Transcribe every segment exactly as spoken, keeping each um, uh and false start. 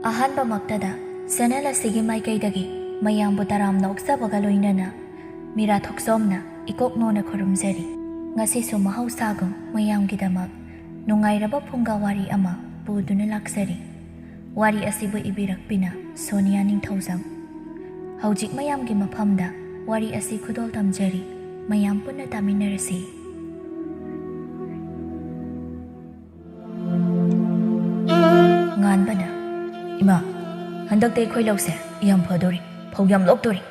ꯑꯍꯥꯟꯕꯃꯛꯇꯗ channel ꯑꯁꯤꯒꯤ ꯃꯥꯏꯀꯩꯗꯒꯤ ꯃꯌꯥꯝꯕꯨ ꯇꯔꯥꯝꯅ ꯑꯣꯛꯆꯕꯒ ꯂꯣꯏꯅꯅ ꯃꯤꯔꯥ ꯊꯣꯛꯆꯣꯝꯅ ꯏꯀꯣꯛ ꯅꯣꯟꯅ ꯈꯨꯔꯨꯝꯖꯔꯤ꯫ ꯉꯁꯤꯁꯨ ꯃꯍꯧꯁꯥꯒꯨꯝ ꯃꯌꯥꯝꯒꯤꯗꯃꯛ ꯅꯨꯡꯉꯥꯏꯔꯕ ꯐꯨꯡꯒꯥ ꯋꯥꯔꯤ ꯑꯃ ꯄꯨꯗꯨꯅ ꯂꯥꯛꯆꯔꯤ꯫ ꯋꯥꯔꯤ ꯑꯁꯤꯕꯨ ꯏꯕꯤꯔꯛꯄꯤꯅ ꯁꯣꯅꯤꯌꯥ ꯅꯤꯡꯊꯧꯖꯝ꯫ ꯍꯧꯖꯤꯛ ꯃꯌꯥꯝꯒꯤ ꯃꯐꯝꯗ ꯋꯥꯔꯤ ꯑꯁꯤ ꯈꯨꯗꯣꯜ ꯇꯝꯖꯔꯤ꯫ ꯃꯌꯥꯝ ꯄꯨꯟꯅ ꯇꯥꯃꯤꯟꯅꯔꯁꯤ꯫ ꯉꯥꯟꯕꯅ, "ꯏꯃꯥ, ꯍꯟꯗꯛꯇꯤ ꯑꯩꯈꯣꯏ ꯂꯧꯁꯦ ꯌꯥꯝ ꯐꯗꯣꯔꯤ, ꯐꯧ ꯌꯥꯝ ꯂꯣꯛꯇꯣꯔꯤ꯫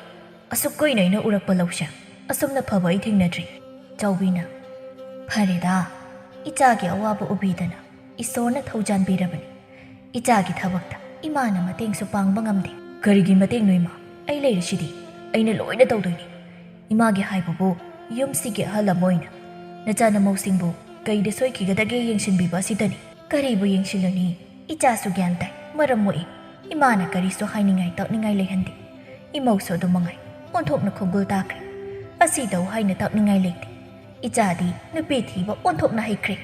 ꯑꯁꯨꯛ ꯀꯨꯏꯅ ꯑꯩꯅ ꯎꯔꯛꯄ ꯂꯧꯁꯦ ꯑꯁꯨꯝꯅ ꯐꯕ ꯑꯩ ꯊꯦꯡꯅꯗ꯭ꯔꯤ꯫" ꯆꯥꯎꯕꯤꯅ, "ꯐꯔꯦꯗ, ꯏꯆꯥꯒꯤ ꯑꯋꯥꯕ ꯎꯕꯤꯗꯅ ꯏꯁꯣꯔꯅ ꯊꯧꯖꯥꯟꯕꯤꯔꯕꯅꯤ꯫ ꯏꯆꯥꯒꯤ ꯊꯕꯛꯇ ꯏꯃꯥꯅ ꯃꯇꯦꯡꯁꯨ ꯄꯥꯡꯕ ꯉꯝꯗꯦ꯫" "ꯀꯔꯤꯒꯤ ꯃꯇꯦꯡꯅꯣ ꯏꯃꯥ? ꯑꯩ ꯂꯩꯔꯤꯁꯤꯗꯤ, ꯑꯩꯅ ꯂꯣꯏꯅ ꯇꯧꯗꯣꯏꯅꯤ꯫ ꯏꯃꯥꯒꯤ ꯍꯥꯏꯕꯕꯨ ꯌꯨꯝꯁꯤꯒꯤ ꯑꯍꯜ ꯑꯃ ꯑꯣꯏꯅ ꯅꯆꯥ ꯅꯃꯧꯁꯤꯡꯕꯨ ꯀꯩꯗ ꯁꯣꯏꯈꯤꯒꯗꯒꯦ ꯌꯦꯡꯁꯤꯟꯕꯤꯕ ꯑꯁꯤꯗꯅꯤ꯫" "ꯀꯔꯤꯕꯨ ꯌꯦꯡꯁꯤꯜꯂꯨꯅꯤ? ꯏꯆꯥꯁꯨ ꯒ꯭ꯌꯥꯟ ꯇꯥꯏ, ꯃꯔꯝ ꯃꯣꯛꯏ꯫ ꯏꯃꯥꯅ ꯀꯔꯤꯁꯨ ꯍꯥꯏꯅꯤꯡꯉꯥꯏ ꯇꯥꯛꯅꯤꯡꯉꯥꯏ ꯂꯩꯍꯟꯗꯦ꯫ ꯏꯃꯧꯁꯨ ꯑꯗꯨ ꯃꯉꯥꯏ, ꯑꯣꯟꯊꯣꯛꯅ ꯈꯣꯡꯒꯨꯜ ꯇꯥꯈ꯭ꯔꯦ꯫ ꯑꯁꯤ ꯇꯧ ꯍꯥꯏꯅ ꯇꯥꯛꯅꯤꯡꯉꯥꯏ ꯂꯩꯇꯦ꯫ ꯏꯆꯥꯗꯤ ꯅꯨꯄꯤ ꯊꯤꯕ ꯑꯣꯟꯊꯣꯛꯅ ꯍꯩꯈ꯭ꯔꯦ꯫"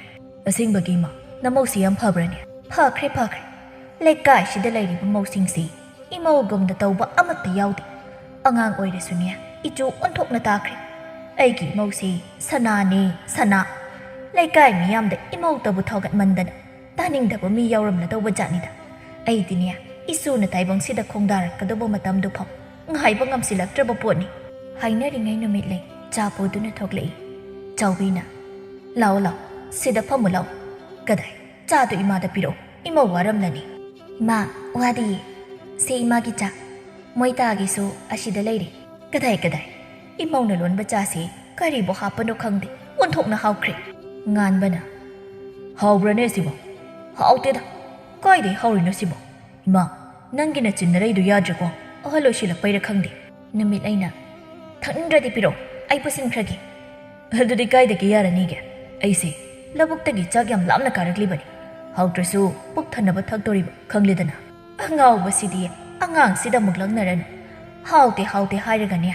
"ꯑꯁꯦꯡꯕꯒꯤ ꯏꯃꯥ, ꯅꯃꯧꯁꯤ ꯌꯥꯝ ꯐꯕ꯭ꯔꯅꯦ?" "ꯐꯈ꯭ꯔꯦ, ꯐꯈ꯭ꯔꯦ꯫ ꯂꯩꯀꯥꯏꯁꯤꯗ ꯂꯩꯔꯤꯕ ꯃꯧꯁꯤꯡꯁꯤ ꯏꯃꯧꯒꯨꯝꯅ ꯇꯧꯕ ꯑꯃꯠꯇ ꯌꯥꯎꯗꯦ꯫ ꯑꯉꯥꯡ ꯑꯣꯏꯔꯁꯨꯅꯦ, ꯏꯆꯨ ꯑꯣꯟꯊꯣꯛꯅ ꯇꯥꯈ꯭ꯔꯦ꯫ ꯑꯩꯒꯤ ꯏꯃꯧꯁꯤ ꯁꯅꯥꯅꯦ, ꯁꯅꯥ꯫ ꯂꯩꯀꯥꯏ ꯃꯤꯌꯥꯝꯗ ꯏꯃꯧꯇꯕꯨ ꯊꯧꯒꯠꯃꯟꯗꯅ ꯇꯥꯅꯤꯡꯗꯕ ꯃꯤ ꯌꯥꯎꯔꯝꯂꯗꯧꯕ ꯖꯥꯠꯅꯤꯗ꯫ ꯑꯩꯗꯤꯅꯦ, ꯏꯁꯨꯅ ꯇꯥꯏꯕꯪꯁꯤꯗ ꯈꯣꯡꯗꯥꯔꯛꯀꯗꯧꯕ ꯃꯇꯝꯗꯨ ꯐꯥꯎ ꯉꯥꯏꯕ ꯉꯝꯁꯤꯜꯂꯛꯇ꯭ꯔꯕ ꯄꯣꯠꯅꯤ꯫" ꯍꯥꯏꯅꯔꯤꯉꯩ ꯅꯨꯃꯤꯠꯂꯩ ꯆꯥ ꯄꯨꯗꯨꯅ ꯊꯣꯛꯂꯛꯏ꯫ ꯆꯥꯎꯕꯤꯅ, "ꯂꯥꯛꯑꯣ, ꯂꯥꯛꯑꯣ, ꯁꯤꯗ ꯐꯝꯃꯨ ꯂꯥꯛꯑꯣ꯫" "ꯀꯗꯥꯏ? ꯆꯥꯗꯨ ꯏꯃꯥꯗ ꯄꯤꯔꯛꯑꯣ, ꯏꯃꯧ ꯋꯥꯔꯝꯂꯅꯤ꯫" "ꯏꯃꯥ, ꯋꯥꯗꯤꯌꯦ꯫ ꯁꯤ ꯏꯃꯥꯒꯤ ꯆꯥ꯫ ꯃꯣꯏ ꯇꯥꯒꯤꯁꯨ ꯑꯁꯤꯗ ꯂꯩꯔꯦ꯫" "ꯀꯗꯥꯏ, ꯀꯗꯥꯏ? ꯏꯃꯧꯅ ꯂꯣꯟꯕ ꯆꯥꯁꯤ ꯀꯔꯤꯕꯨ ꯍꯥꯞꯄꯅꯣ ꯈꯪꯗꯦ, ꯑꯣꯟꯊꯣꯛꯅ ꯍꯥꯎꯈ꯭ꯔꯦ꯫" ꯉꯥꯟꯕꯅ, "ꯍꯥꯎꯕ꯭ꯔꯅꯦ ꯁꯤꯕꯣ?" "ꯍꯥꯎꯇꯦꯗ꯫ ꯀꯥꯏꯗꯩ ꯍꯥꯎꯔꯤꯅꯣ ꯁꯤꯕꯣ? ꯏꯃꯥ, ꯅꯪꯒꯤ ꯅꯆꯤꯟ ꯅꯔꯩꯗꯨ ꯌꯥꯗ꯭ꯔꯦꯀꯣ꯫ ꯑꯍꯜ ꯑꯣꯏꯁꯤꯜꯂꯛꯄꯩꯔ ꯈꯪꯗꯦ꯫" ꯅꯨꯃꯤꯠꯂꯩꯅ, "ꯊꯛꯅꯤꯡꯗ꯭ꯔꯗꯤ ꯄꯤꯔꯛꯑꯣ, ꯑꯩ ꯄꯨꯁꯤꯟꯈ꯭ꯔꯒꯦ꯫" "ꯑꯗꯨꯗꯤ ꯀꯥꯏꯗꯒꯤ ꯌꯥꯔꯅꯤꯒꯦ? ꯑꯩꯁꯦ ꯂꯧꯕꯨꯛꯇꯒꯤ ꯆꯥꯛ ꯌꯥꯝ ꯂꯥꯝꯅ ꯀꯥꯔꯛꯂꯤꯕꯅꯤ꯫ ꯍꯥꯎꯇ꯭ꯔꯁꯨ ꯄꯨꯛ ꯊꯟꯅꯕ ꯊꯛꯇꯣꯔꯤꯕ, ꯈꯪꯂꯦꯗꯅ꯫" "ꯑꯉꯥꯎꯕꯁꯤꯗꯤ ꯑꯉꯥꯡꯁꯤꯗ ꯑꯃꯨꯛ ꯂꯛꯅꯔꯅꯨ꯫ ꯍꯥꯎꯇꯦ, ꯍꯥꯎꯇꯦ ꯍꯥꯏꯔꯒꯅꯦ,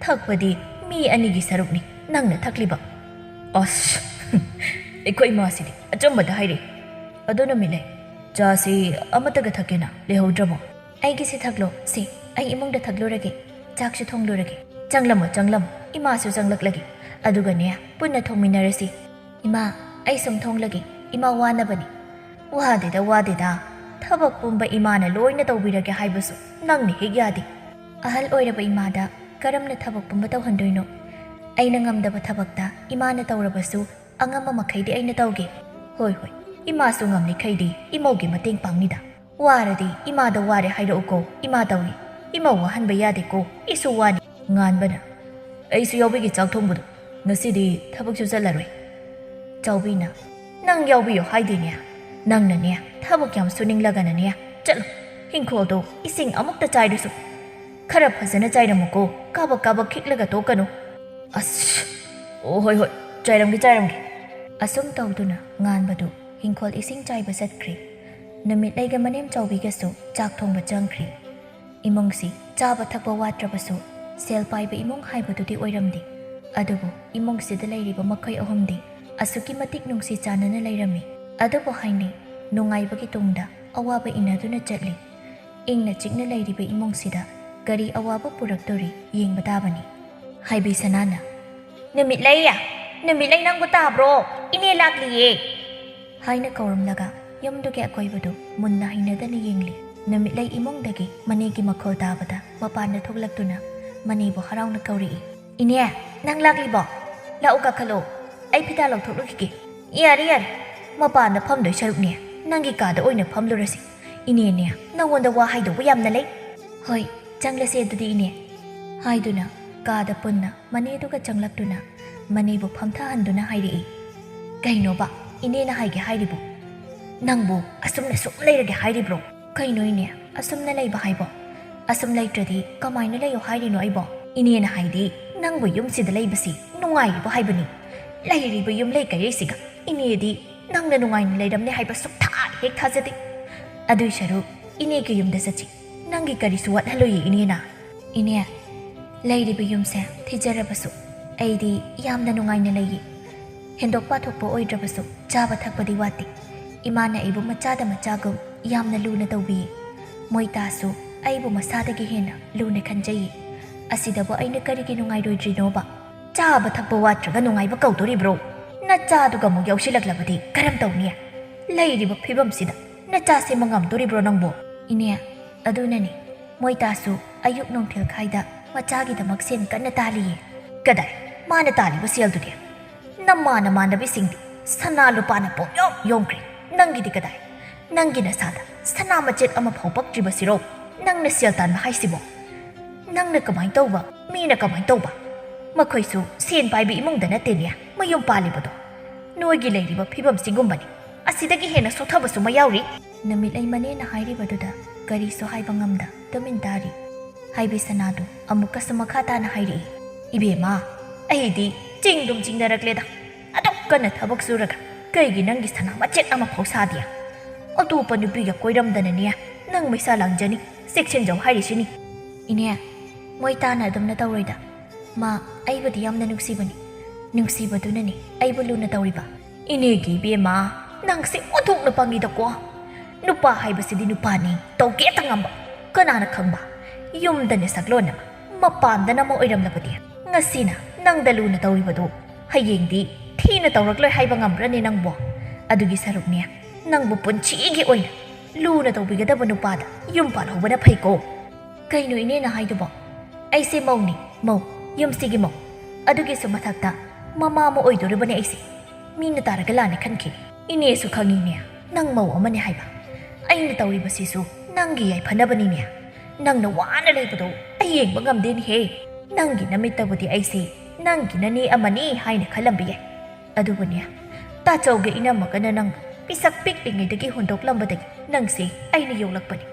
ꯊꯛꯄꯗꯤ ꯃꯤ ꯑꯅꯤꯒꯤ ꯁꯔꯨꯛꯅꯤ ꯅꯪꯅ ꯊꯛꯂꯤꯕ꯫" "ꯑꯁ, ꯑꯩꯈꯣꯏ ꯏꯃꯥꯁꯤꯗꯤ ꯑꯆꯨꯝꯕꯗ ꯍꯥꯏꯔꯛꯏ꯫ ꯑꯗꯣ ꯅꯨꯃꯤꯠꯂꯩ, "ꯆꯥꯁꯤ ꯑꯃꯠꯇꯒ ꯊꯛꯀꯦꯅ ꯂꯩꯍꯧꯗ꯭ꯔꯕꯣ?" "ꯑꯩꯒꯤꯁꯤ ꯊꯛꯂꯣ꯫ ꯁꯤ, ꯑꯩ ꯏꯃꯨꯡꯗ ꯊꯛꯂꯨꯔꯒꯦ꯫ ꯆꯥꯛꯁꯨ ꯊꯣꯡꯂꯨꯔꯒꯦ꯫ ꯆꯪꯂꯝꯃꯣ, ꯆꯪꯂꯝꯃꯣ꯫ ꯏꯃꯥꯁꯨ ꯆꯪꯂꯛꯂꯒꯦ꯫ ꯑꯗꯨꯒꯅꯦ, ꯄꯨꯟꯅ ꯊꯣꯡꯃꯤꯟꯅꯔꯁꯤ꯫" "ꯏꯃꯥ, ꯑꯩ ꯁꯨꯝ ꯊꯣꯡꯂꯒꯦ꯫ ꯏꯃꯥ ꯋꯥꯅꯕꯅꯤ꯫" "ꯋꯥꯗꯦꯗ, ꯋꯥꯗꯦꯗ꯫ ꯊꯕꯛ ꯄꯨꯝꯕ ꯏꯃꯥꯅ ꯂꯣꯏꯅ ꯇꯧꯕꯤꯔꯒꯦ ꯍꯥꯏꯕꯁꯨ ꯅꯪꯅ ꯍꯦꯛ ꯌꯥꯗꯦ꯫" "ꯑꯍꯜ ꯑꯣꯏꯔꯕ ꯏꯃꯥꯗ ꯀꯔꯝꯅ ꯊꯕꯛ ꯄꯨꯝꯕ ꯇꯧꯍꯟꯗꯣꯏꯅꯣ? ꯑꯩꯅ ꯉꯝꯗꯕ ꯊꯕꯛꯇ ꯏꯃꯥꯅ ꯇꯧꯔꯕꯁꯨ ꯑꯉꯝꯕ ꯃꯈꯩꯗꯤ ꯑꯩꯅ ꯇꯧꯒꯦ꯫" "ꯍꯣꯏ, ꯍꯣꯏ, ꯏꯃꯥꯁꯨ ꯉꯝꯂꯤꯈꯩꯗꯤ ꯏꯃꯧꯒꯤ ꯃꯇꯦꯡ ꯄꯥꯡꯅꯤꯗ꯫ ꯋꯥꯔꯗꯤ ꯏꯃꯥꯗ ꯋꯥꯔꯦ ꯍꯥꯏꯔꯛꯎꯀꯣ, ꯏꯃꯥ ꯇꯧꯏ꯫ ꯏꯃꯧ ꯋꯥꯍꯟꯕ ꯌꯥꯗꯦꯀꯣ, ꯏꯁꯨ ꯋꯥꯅꯤ꯫" ꯉꯥꯟꯕꯅ, "ꯑꯩꯁꯨ ꯌꯥꯎꯕꯤꯒꯦ ꯆꯥꯛ ꯊꯣꯡꯕꯗꯣ꯫ ꯉꯁꯤꯗꯤ ꯊꯕꯛꯁꯨ ꯆꯠꯂꯔꯣꯏ꯫" ꯆꯥꯎꯕꯤꯅ, "ꯅꯪ ꯌꯥꯎꯕꯤꯌꯣ ꯍꯥꯏꯗꯦꯅꯦ꯫ ꯅꯪꯅꯅꯦ, ꯊꯕꯛ ꯌꯥꯝ ꯁꯨꯅꯤꯡꯂꯒꯅꯅꯦ, ꯆꯠꯂꯣ꯫ ꯏꯪꯈꯣꯜꯗꯣ ꯏꯁꯤꯡ ꯑꯃꯨꯛꯇ ꯆꯥꯏꯔꯨꯁꯨ꯫ ꯈꯔ ꯐꯖꯅ ꯆꯥꯏꯔꯝꯃꯨꯀꯣ, ꯀꯥꯕꯛ ꯀꯥꯕꯛ ꯈꯤꯛꯂꯒ ꯇꯣꯛꯀꯅꯨ꯫" "ꯑꯁ, ꯑꯣ, ꯍꯣꯏ, ꯍꯣꯏ, ꯆꯥꯏꯔꯝꯒꯦ, ꯆꯥꯏꯔꯝꯒꯦ꯫" ꯑꯁꯨꯝ ꯇꯧꯗꯨꯅ ꯉꯥꯟꯕꯗꯨ ꯏꯪꯈꯣꯜ ꯏꯁꯤꯡ ꯆꯥꯏꯕ ꯆꯠꯈ꯭ꯔꯦ꯫ ꯅꯨꯃꯤꯠꯂꯩꯒ ꯃꯅꯦꯝ ꯆꯥꯎꯕꯤꯒꯁꯨ ꯆꯥꯛ ꯊꯣꯡꯕ ꯆꯪꯈ꯭ꯔꯦ꯫ ꯏꯃꯨꯡꯁꯤ ꯆꯥꯕ ꯊꯛꯄ ꯋꯥꯠꯇ꯭ꯔꯕꯁꯨ, ꯁꯦꯜ ꯄꯥꯏꯕ ꯏꯃꯨꯡ ꯍꯥꯏꯕꯗꯨꯗꯤ ꯑꯣꯏꯔꯝꯗꯦ꯫ ꯑꯗꯨꯕꯨ ꯏꯃꯨꯡꯁꯤꯗ ꯂꯩꯔꯤꯕ ꯃꯈꯣꯏ ꯑꯍꯨꯝꯗꯤ ꯑꯁꯨꯛꯀꯤ ꯃꯇꯤꯛ ꯅꯨꯡꯁꯤ ꯆꯥꯟꯅꯅ ꯂꯩꯔꯝꯃꯤ꯫ ꯑꯗꯨꯕꯨ ꯍꯥꯏꯅꯩ, ꯅꯨꯡꯉꯥꯏꯕꯒꯤ ꯇꯨꯡꯗ ꯑꯋꯥꯕ ꯏꯟꯅꯗꯨꯅ ꯆꯠꯂꯤ꯫ ꯏꯪꯅ ꯆꯤꯛꯅ ꯂꯩꯔꯤꯕ ꯏꯃꯨꯡꯁꯤꯗ ꯀꯔꯤ ꯑꯋꯥꯕ ꯄꯨꯔꯛꯇꯣꯔꯤ ꯌꯦꯡꯕ ꯇꯥꯕꯅꯤ꯫ ꯍꯥꯏꯕꯤ ꯁꯅꯥꯅ, "ꯅꯨꯃꯤꯠꯂꯩ! ꯅꯨꯃꯤꯠꯂꯩ, ꯅꯪꯕꯨ ꯇꯥꯕ꯭ꯔꯣ? ꯏꯅꯦ ꯂꯥꯛꯂꯤꯌꯦ!" ꯍꯥꯏꯅ ꯀꯧꯔꯝꯂꯒ ꯌꯨꯝꯗꯨꯒꯤ ꯑꯀꯣꯏꯕꯗꯨ ꯃꯨꯟꯅ ꯍꯩꯅꯗꯅ ꯌꯦꯡꯂꯤ꯫ ꯅꯨꯃꯤꯠꯂꯩ ꯏꯃꯨꯡꯗꯒꯤ ꯃꯅꯦꯒꯤ ꯃꯈꯣꯜ ꯇꯥꯕꯗ ꯃꯄꯥꯟꯗ ꯊꯣꯛꯂꯛꯇꯨꯅ ꯃꯅꯦꯕꯨ ꯍꯔꯥꯎꯅ ꯀꯧꯔꯛꯏ꯫ "ꯏꯅꯦ, ꯅꯪ ꯂꯥꯛꯂꯤꯕꯣ? ꯂꯥꯛꯎ, ꯀꯥꯈꯠꯂꯛꯑꯣ꯫ ꯑꯩ ꯐꯤꯗꯥ ꯂꯧꯊꯣꯛꯂꯨꯈꯤꯒꯦ꯫" "ꯌꯥꯔꯦ, ꯌꯥꯔꯦ꯫ ꯃꯄꯥꯟꯗ ꯐꯝꯗꯣꯏ ꯁꯔꯨꯛꯅꯦ, ꯅꯪꯒꯤ ꯀꯥꯗ ꯑꯣꯏꯅ ꯐꯝꯂꯨꯔꯁꯤ꯫ ꯏꯅꯦꯅꯦ, ꯅꯉꯣꯟꯗ ꯋꯥ ꯍꯥꯏꯗꯧꯕ ꯌꯥꯝꯅ ꯂꯩ꯫" "ꯍꯣꯏ, ꯆꯪꯂꯁꯦ ꯑꯗꯨꯗꯤ, ꯏꯅꯦ꯫" ꯍꯥꯏꯗꯨꯅ ꯀꯥꯗ ꯄꯨꯟꯅ ꯃꯅꯦꯗꯨꯒ ꯆꯪꯂꯛꯇꯨꯅ ꯃꯅꯦꯕꯨ ꯐꯝꯊꯍꯟꯗꯨꯅ ꯍꯥꯏꯔꯛꯏ꯫ "ꯀꯩꯅꯣꯕ ꯏꯅꯦꯅ ꯍꯥꯏꯒꯦ ꯍꯥꯏꯔꯤꯕꯨ? ꯅꯪꯕꯨ ꯑꯁꯨꯝꯅ ꯁꯨꯝ ꯂꯩꯔꯒꯦ ꯍꯥꯏꯔꯤꯕ꯭ꯔꯣ?" "ꯀꯩꯅꯣ ꯏꯅꯦ, ꯑꯁꯨꯝꯅ ꯂꯩꯕ ꯍꯥꯏꯕꯣ? ꯑꯁꯨꯝ ꯂꯩꯇ꯭ꯔꯗꯤ ꯀꯃꯥꯏꯅ ꯂꯩꯌꯣ ꯍꯥꯏꯔꯤꯅꯣ ꯑꯩꯕꯣ? ꯏꯅꯦꯅ ꯍꯥꯏꯗꯤ ꯅꯪꯕꯨ ꯌꯨꯝꯁꯤꯗ ꯂꯩꯕꯁꯤ ꯅꯨꯡꯉꯥꯏꯔꯤꯕꯣ ꯍꯥꯏꯕꯅꯤ꯫ ꯂꯩꯔꯤꯕ ꯌꯨꯝ ꯂꯩ ꯀꯩꯔꯩꯁꯤꯒ ꯏꯅꯦꯗꯤ ꯅꯪꯅ ꯅꯨꯡꯉꯥꯏꯅ ꯂꯩꯔꯝꯅꯤ ꯍꯥꯏꯕ ꯁꯨꯛꯊꯥ ꯍꯦꯛ ꯊꯥꯖꯗꯦ꯫ ꯑꯗꯨꯏ ꯁꯔꯨꯛ ꯏꯅꯦꯒꯤ ꯌꯨꯝꯗ ꯆꯠꯁꯤ꯫ ꯅꯪꯒꯤ ꯀꯔꯤꯁꯨ ꯋꯥꯠꯍꯜꯂꯣꯏꯌꯦ ꯏꯅꯦꯅ꯫" "ꯏꯅꯦ, ꯂꯩꯔꯤꯕ ꯌꯨꯝꯁꯦ ꯊꯤꯖꯔꯕꯁꯨ ꯑꯩꯗꯤ ꯌꯥꯝꯅ ꯅꯨꯡꯉꯥꯏꯅ ꯂꯩꯌꯦ꯫ ꯍꯦꯟꯗꯣꯛ ꯄꯥꯊꯣꯛꯄ ꯑꯣꯏꯗ꯭ꯔꯕꯁꯨ ꯆꯥꯕ ꯊꯛꯄꯗꯤ ꯋꯥꯠꯇꯦ꯫ ꯏꯃꯥꯅ ꯑꯩꯕꯨ ꯃꯆꯥꯗ ꯃꯆꯥꯒꯨꯝ ꯌꯥꯝꯅ ꯂꯨꯅ ꯇꯧꯕꯤ꯫ ꯃꯣꯏꯇꯥꯁꯨ ꯑꯩꯕꯨ ꯃꯁꯥꯗꯒꯤ ꯍꯦꯟꯅ ꯂꯨꯅ ꯈꯟꯖꯩ꯫ ꯑꯁꯤꯗꯕꯨ ꯑꯩꯅ ꯀꯔꯤꯒꯤ ꯅꯨꯡꯉꯥꯏꯔꯣꯏꯗ꯭ꯔꯤꯅꯣꯕ? ꯆꯥꯕ ꯊꯛꯄ ꯋꯥꯠꯇ꯭ꯔꯒ ꯅꯨꯡꯉꯥꯏꯕ ꯀꯧꯗꯣꯔꯤꯕ꯭ꯔꯣ? ꯅꯆꯥꯗꯨꯒ ꯑꯃꯨꯛ ꯌꯥꯎꯁꯤꯜꯂꯛꯂꯕꯗꯤ ꯀꯔꯝ ꯇꯧꯅꯤ? ꯂꯩꯔꯤꯕ ꯐꯤꯕꯝꯁꯤꯗ ꯅꯆꯥ ꯁꯦꯝꯕ ꯉꯝꯗꯣꯔꯤꯕ꯭ꯔꯣ ꯅꯪꯕꯨ? ꯏꯅꯦ, ꯑꯗꯨꯅꯅꯤ꯫ ꯃꯣꯏꯇꯥꯁꯨ ꯑꯌꯨꯛ ꯅꯨꯡꯊꯤꯜ ꯈꯥꯏꯗ ꯃꯆꯥꯒꯤꯗꯃꯛ ꯁꯦꯟ ꯀꯟꯅ ꯇꯥꯜꯂꯤꯌꯦ꯫ ꯀꯗꯥꯏ? ꯃꯥꯅ ꯇꯥꯜꯂꯤꯕ ꯁꯦꯜꯗꯨꯗꯤ? ꯅꯃꯥꯟ ꯅꯃꯥꯟꯅꯕꯤꯁꯤꯡꯗꯤ ꯁꯅꯥ ꯂꯨꯄꯥꯅ ꯄꯣꯝꯌꯣꯝ ꯌꯣꯝꯈ꯭ꯔꯦ꯫ ꯅꯪꯒꯤꯗꯤ ꯀꯗꯥꯏ? ꯅꯪꯒꯤ ꯅꯁꯥꯗ ꯁꯅꯥ ꯃꯆꯦꯠ ꯑꯃ ꯐꯥꯎ ꯄꯛꯇ꯭ꯔꯤꯕꯁꯤꯔꯣ ꯅꯪꯅ ꯁꯦꯜ ꯇꯥꯟꯕ ꯍꯥꯏꯁꯤꯕꯣ? ꯅꯪꯅ ꯀꯃꯥꯏꯅ ꯇꯧꯕ, ꯃꯤꯅ ꯀꯃꯥꯏꯅ ꯇꯧꯕ? ꯃꯈꯣꯏꯁꯨ ꯁꯦꯟ ꯄꯥꯏꯕꯤ ꯏꯃꯨꯡꯗ ꯅꯠꯇꯦꯅꯦ ꯃꯌꯨꯝ ꯄꯥꯜꯂꯤꯕꯗꯣ꯫ ꯅꯣꯏꯒꯤ ꯂꯩꯔꯤꯕ ꯐꯤꯕꯝꯁꯤꯒꯨꯝꯕꯅꯤ꯫ ꯑꯁꯤꯗꯒꯤ ꯍꯦꯟꯅ ꯁꯣꯠꯊꯕꯁꯨ ꯑꯃ ꯌꯥꯎꯔꯤ꯫ ꯅꯨꯃꯤꯠꯂꯩ ꯃꯅꯦꯅ ꯍꯥꯏꯔꯤꯕꯗꯨꯗ ꯀꯔꯤꯁꯨ ꯍꯥꯏꯕ ꯉꯝꯗ ꯇꯨꯃꯤꯟ ꯇꯥꯔꯤ꯫ ꯍꯥꯏꯕꯤ ꯁꯅꯥꯗꯨ ꯑꯃꯨꯛꯀꯁꯨ ꯃꯈꯥ ꯇꯥꯅ ꯍꯥꯏꯔꯛꯏ, "ꯏꯕꯦꯝꯃ, ꯑꯩꯗꯤ ꯆꯤꯡꯗꯨꯝ ꯆꯤꯡꯅꯔꯛꯂꯦꯗ꯫ ꯑꯗꯨꯛ ꯀꯟꯅ ꯊꯕꯛ ꯁꯨꯔꯒ ꯀꯩꯒꯤ ꯅꯪꯒꯤ ꯁꯅꯥ ꯃꯆꯦꯠ ꯑꯃꯐꯥꯎ ꯁꯥꯗꯦ? ꯑꯇꯣꯞꯄ ꯅꯨꯄꯤꯒ ꯀꯣꯏꯔꯝꯗꯅꯅꯦ ꯅꯪ ꯃꯩꯁꯥ ꯂꯥꯡꯖꯅꯤ, ꯆꯦꯛꯁꯤꯟꯖꯧ ꯍꯥꯏꯔꯤꯁꯤꯅꯤ꯫" ꯏꯅꯦ, ꯃꯣꯏꯇꯥꯅ ꯑꯗꯨꯝꯅ ꯇꯧꯔꯣꯏꯗ꯫ ꯃꯥ ꯑꯩꯕꯨꯗꯤ ꯌꯥꯝꯅ ꯅꯨꯡꯁꯤꯕꯅꯤ꯫ ꯅꯨꯡꯁꯤꯕꯗꯨꯅꯅꯤ ꯑꯩꯕꯨ ꯂꯨꯅ ꯇꯧꯔꯤꯕ꯫ ꯏꯅꯦꯒꯤ ꯏꯕꯦꯝꯃ, ꯅꯪꯁꯦ ꯑꯣꯟꯊꯣꯛꯅ ꯄꯪꯉꯤꯗꯀꯣ꯫ ꯅꯨꯄꯥ ꯍꯥꯏꯕꯁꯤꯗꯤ ꯅꯨꯄꯥꯅꯤ, ꯇꯧꯒꯦꯇ ꯉꯝꯕ꯫ ꯀꯅꯥꯅ ꯈꯪꯕ, ꯌꯨꯝꯗꯅ ꯁꯛꯂꯣꯟ ꯑꯃ, ꯃꯄꯥꯟꯗꯅ ꯑꯃ ꯑꯣꯏꯔꯝꯂꯕꯗꯤ? ꯉꯁꯤꯅ ꯅꯪꯗ ꯂꯨꯅ ꯇꯧꯔꯤꯕꯗꯨ ꯍꯌꯦꯡꯗꯤ ꯊꯤꯅ ꯇꯧꯔꯛꯂꯣꯏ ꯍꯥꯏꯕ ꯉꯝꯕ꯭ꯔꯅꯦ ꯅꯪꯕꯣ? ꯑꯗꯨꯒꯤ ꯁꯔꯨꯛꯅꯦ, ꯅꯪꯕꯨ ꯄꯨꯟꯁꯤꯒꯤ ꯑꯣꯏꯅ ꯂꯨꯅ ꯇꯧꯕꯤꯒꯗꯕ ꯅꯨꯄꯥꯗ ꯌꯨꯝ ꯄꯥꯜꯍꯧꯕꯅ ꯐꯩꯀꯣ꯫ ꯀꯩꯅꯣ ꯏꯅꯦꯅ ꯍꯥꯏꯗꯨꯕꯣ? ꯑꯩꯁꯦ ꯃꯧꯅꯤ, ꯃꯧ, ꯌꯨꯝꯁꯤꯒꯤ ꯃꯧ꯫ ꯑꯗꯨꯒꯤꯁꯨ ꯃꯊꯛꯇ ꯃꯃꯥ ꯑꯃ ꯑꯣꯏꯗꯣꯔꯤꯕꯅꯦ ꯑꯩꯁꯦ꯫ ꯃꯤꯅ ꯇꯥꯔꯒ ꯂꯥꯟꯅ ꯈꯟꯈꯤꯅꯤ꯫ ꯏꯅꯦꯁꯨ ꯈꯪꯉꯤꯅꯦ, ꯅꯪ ꯃꯧ ꯑꯃꯅꯦ ꯍꯥꯏꯕ꯫ ꯑꯩꯅ ꯇꯧꯔꯤꯕꯁꯤꯁꯨ ꯅꯪꯒꯤ ꯌꯥꯏꯐꯅꯕꯅꯤꯅꯦ꯫ ꯅꯪꯅ ꯋꯥꯅ ꯂꯩꯕꯗꯣ ꯑꯩ ꯌꯦꯡꯕ ꯉꯝꯗꯦꯅꯦꯍꯦ꯫ ꯅꯪꯒꯤ ꯅꯃꯤꯠꯇꯕꯨꯗꯤ ꯑꯩꯁꯦ ꯅꯪꯒꯤ ꯅꯅꯦ ꯑꯃꯅꯤ ꯍꯥꯏꯅ ꯈꯜꯂꯝꯕ ꯌꯥꯏ꯫ ꯑꯗꯨꯕꯨꯅꯦ, ꯇꯥꯆꯧꯒ ꯏꯅꯝꯃꯒꯅ ꯅꯪ ꯄꯤꯁꯛ ꯄꯤꯛꯂꯤꯉꯩꯗꯒꯤ ꯍꯨꯟꯗꯣꯛꯂꯝꯕꯗꯒꯤ ꯅꯪꯁꯦ ꯑꯩꯅ ꯌꯣꯛꯂꯛꯄꯅꯤ꯫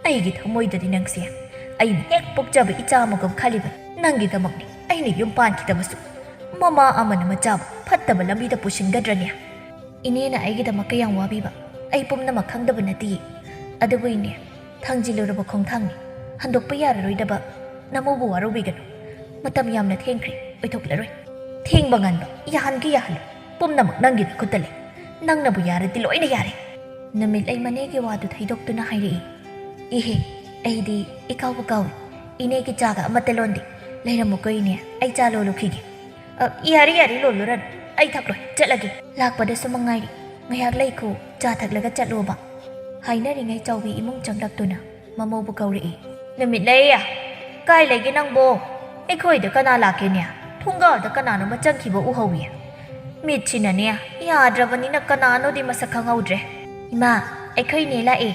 ꯑꯩꯒꯤ ꯊꯃꯣꯏꯗꯗꯤ ꯅꯪꯁꯦ ꯑꯩꯅ ꯍꯦꯛ ꯄꯣꯛꯆꯕ ꯏꯆꯥ ꯑꯃꯒꯨꯝ ꯈꯜꯂꯤꯕꯅꯤ꯫ ꯅꯪꯒꯤꯗꯃꯛꯅꯤ ꯑꯩꯅ ꯌꯨꯝ ꯄꯥꯟꯈꯤꯗꯕꯁꯨ꯫ ꯃꯃꯥ ꯑꯃꯅ ꯃꯆꯥꯕꯨ ꯐꯠꯇꯕ ꯂꯝꯕꯤꯗ ꯄꯨꯁꯤꯟꯒꯗ꯭ꯔꯅꯦ? ꯏꯅꯦꯅ ꯑꯩꯒꯤꯗꯃꯛ ꯀꯌꯥꯝ ꯋꯥꯕꯤꯕ ꯑꯩ ꯄꯨꯝꯅꯃꯛ ꯈꯪꯗꯕ ꯅꯠꯇꯦ꯫ ꯑꯗꯨꯕꯨ ꯏꯅꯦ, ꯊꯥꯡꯖꯤꯜꯂꯨꯔꯕ ꯈꯣꯡꯊꯥꯡꯅꯤ, ꯍꯟꯗꯣꯛꯄ ꯌꯥꯔꯔꯣꯏꯗꯕ ꯅꯃꯧꯕꯨ ꯋꯥꯔꯧꯕꯤꯒꯅꯨ꯫ ꯃꯇꯝ ꯌꯥꯝꯅ ꯊꯦꯡꯈ꯭ꯔꯦ, ꯑꯣꯏꯊꯣꯛꯂꯔꯣꯏ꯫ ꯊꯦꯡꯕ ꯉꯟꯕ ꯌꯥꯍꯟꯒꯦ ꯌꯥꯍꯜꯂꯨ, ꯄꯨꯝꯅꯃꯛ ꯅꯪꯒꯤ ꯅꯈꯨꯠꯇ ꯂꯩ꯫ ꯅꯪꯅꯕꯨ ꯌꯥꯔꯗꯤ ꯂꯣꯏꯅ ꯌꯥꯔꯦ꯫ ꯅꯨꯃꯤꯠꯂꯩ ꯃꯅꯦꯒꯤ ꯋꯥꯗꯨ ꯊꯩꯗꯣꯛꯇꯨꯅ ꯍꯥꯏꯔꯛꯏ꯫ "ꯏꯍꯦ, ꯑꯩꯗꯤ ꯏꯀꯥꯎꯕ ꯀꯥꯎꯏ꯫ ꯏꯅꯦꯒꯤ ꯆꯥꯒ ꯑꯃꯠꯇ ꯂꯣꯟꯗꯦ꯫ ꯂꯩꯔꯝꯃꯨꯀꯣ ꯏꯅꯦ, ꯑꯩ ꯆꯥ ꯂꯣꯜꯂꯨꯈꯤꯒꯦ꯫" "ꯑ, ꯌꯥꯔꯦ ꯌꯥꯔꯦ, ꯂꯣꯜꯂꯨꯔꯅꯨ, ꯑꯩ ꯊꯛꯂꯣꯏ, ꯆꯠꯂꯒꯦ꯫ ꯂꯥꯛꯄꯗꯁꯨ ꯃꯉꯥꯏꯔꯤ, ꯉꯥꯏꯍꯥꯛ ꯂꯩꯈꯣ, ꯆꯥ ꯊꯛꯂꯒ ꯆꯠꯂꯣꯕ꯫" ꯍꯥꯏꯅꯔꯤꯉꯩ ꯆꯥꯎꯕꯤ ꯏꯃꯨꯡ ꯆꯪꯂꯛꯇꯨꯅ ꯃꯃꯧꯕꯨ ꯀꯧꯔꯛꯏ꯫ "ꯅꯨꯃꯤꯠꯂꯩ, ꯀꯥꯏ ꯂꯩꯒꯦ ꯅꯪꯕꯣ? ꯑꯩꯈꯣꯏꯗ ꯀꯅꯥ ꯂꯥꯛꯀꯦꯅꯦ? ꯊꯣꯡꯒꯥꯜꯗ ꯀꯅꯥꯅꯣꯃ ꯆꯪꯈꯤꯕ ꯎꯍꯧꯏ꯫ ꯃꯤꯠꯁꯤꯅꯅꯦ ꯌꯥꯗ꯭ꯔꯕꯅꯤꯅ ꯀꯅꯥꯅꯣꯗꯤ ꯃꯁꯛ ꯈꯪꯍꯧꯗ꯭ꯔꯦ꯫" "ꯏꯃꯥ, ꯑꯩꯈꯣꯏ ꯅꯦ ꯂꯥꯛꯑꯦ꯫"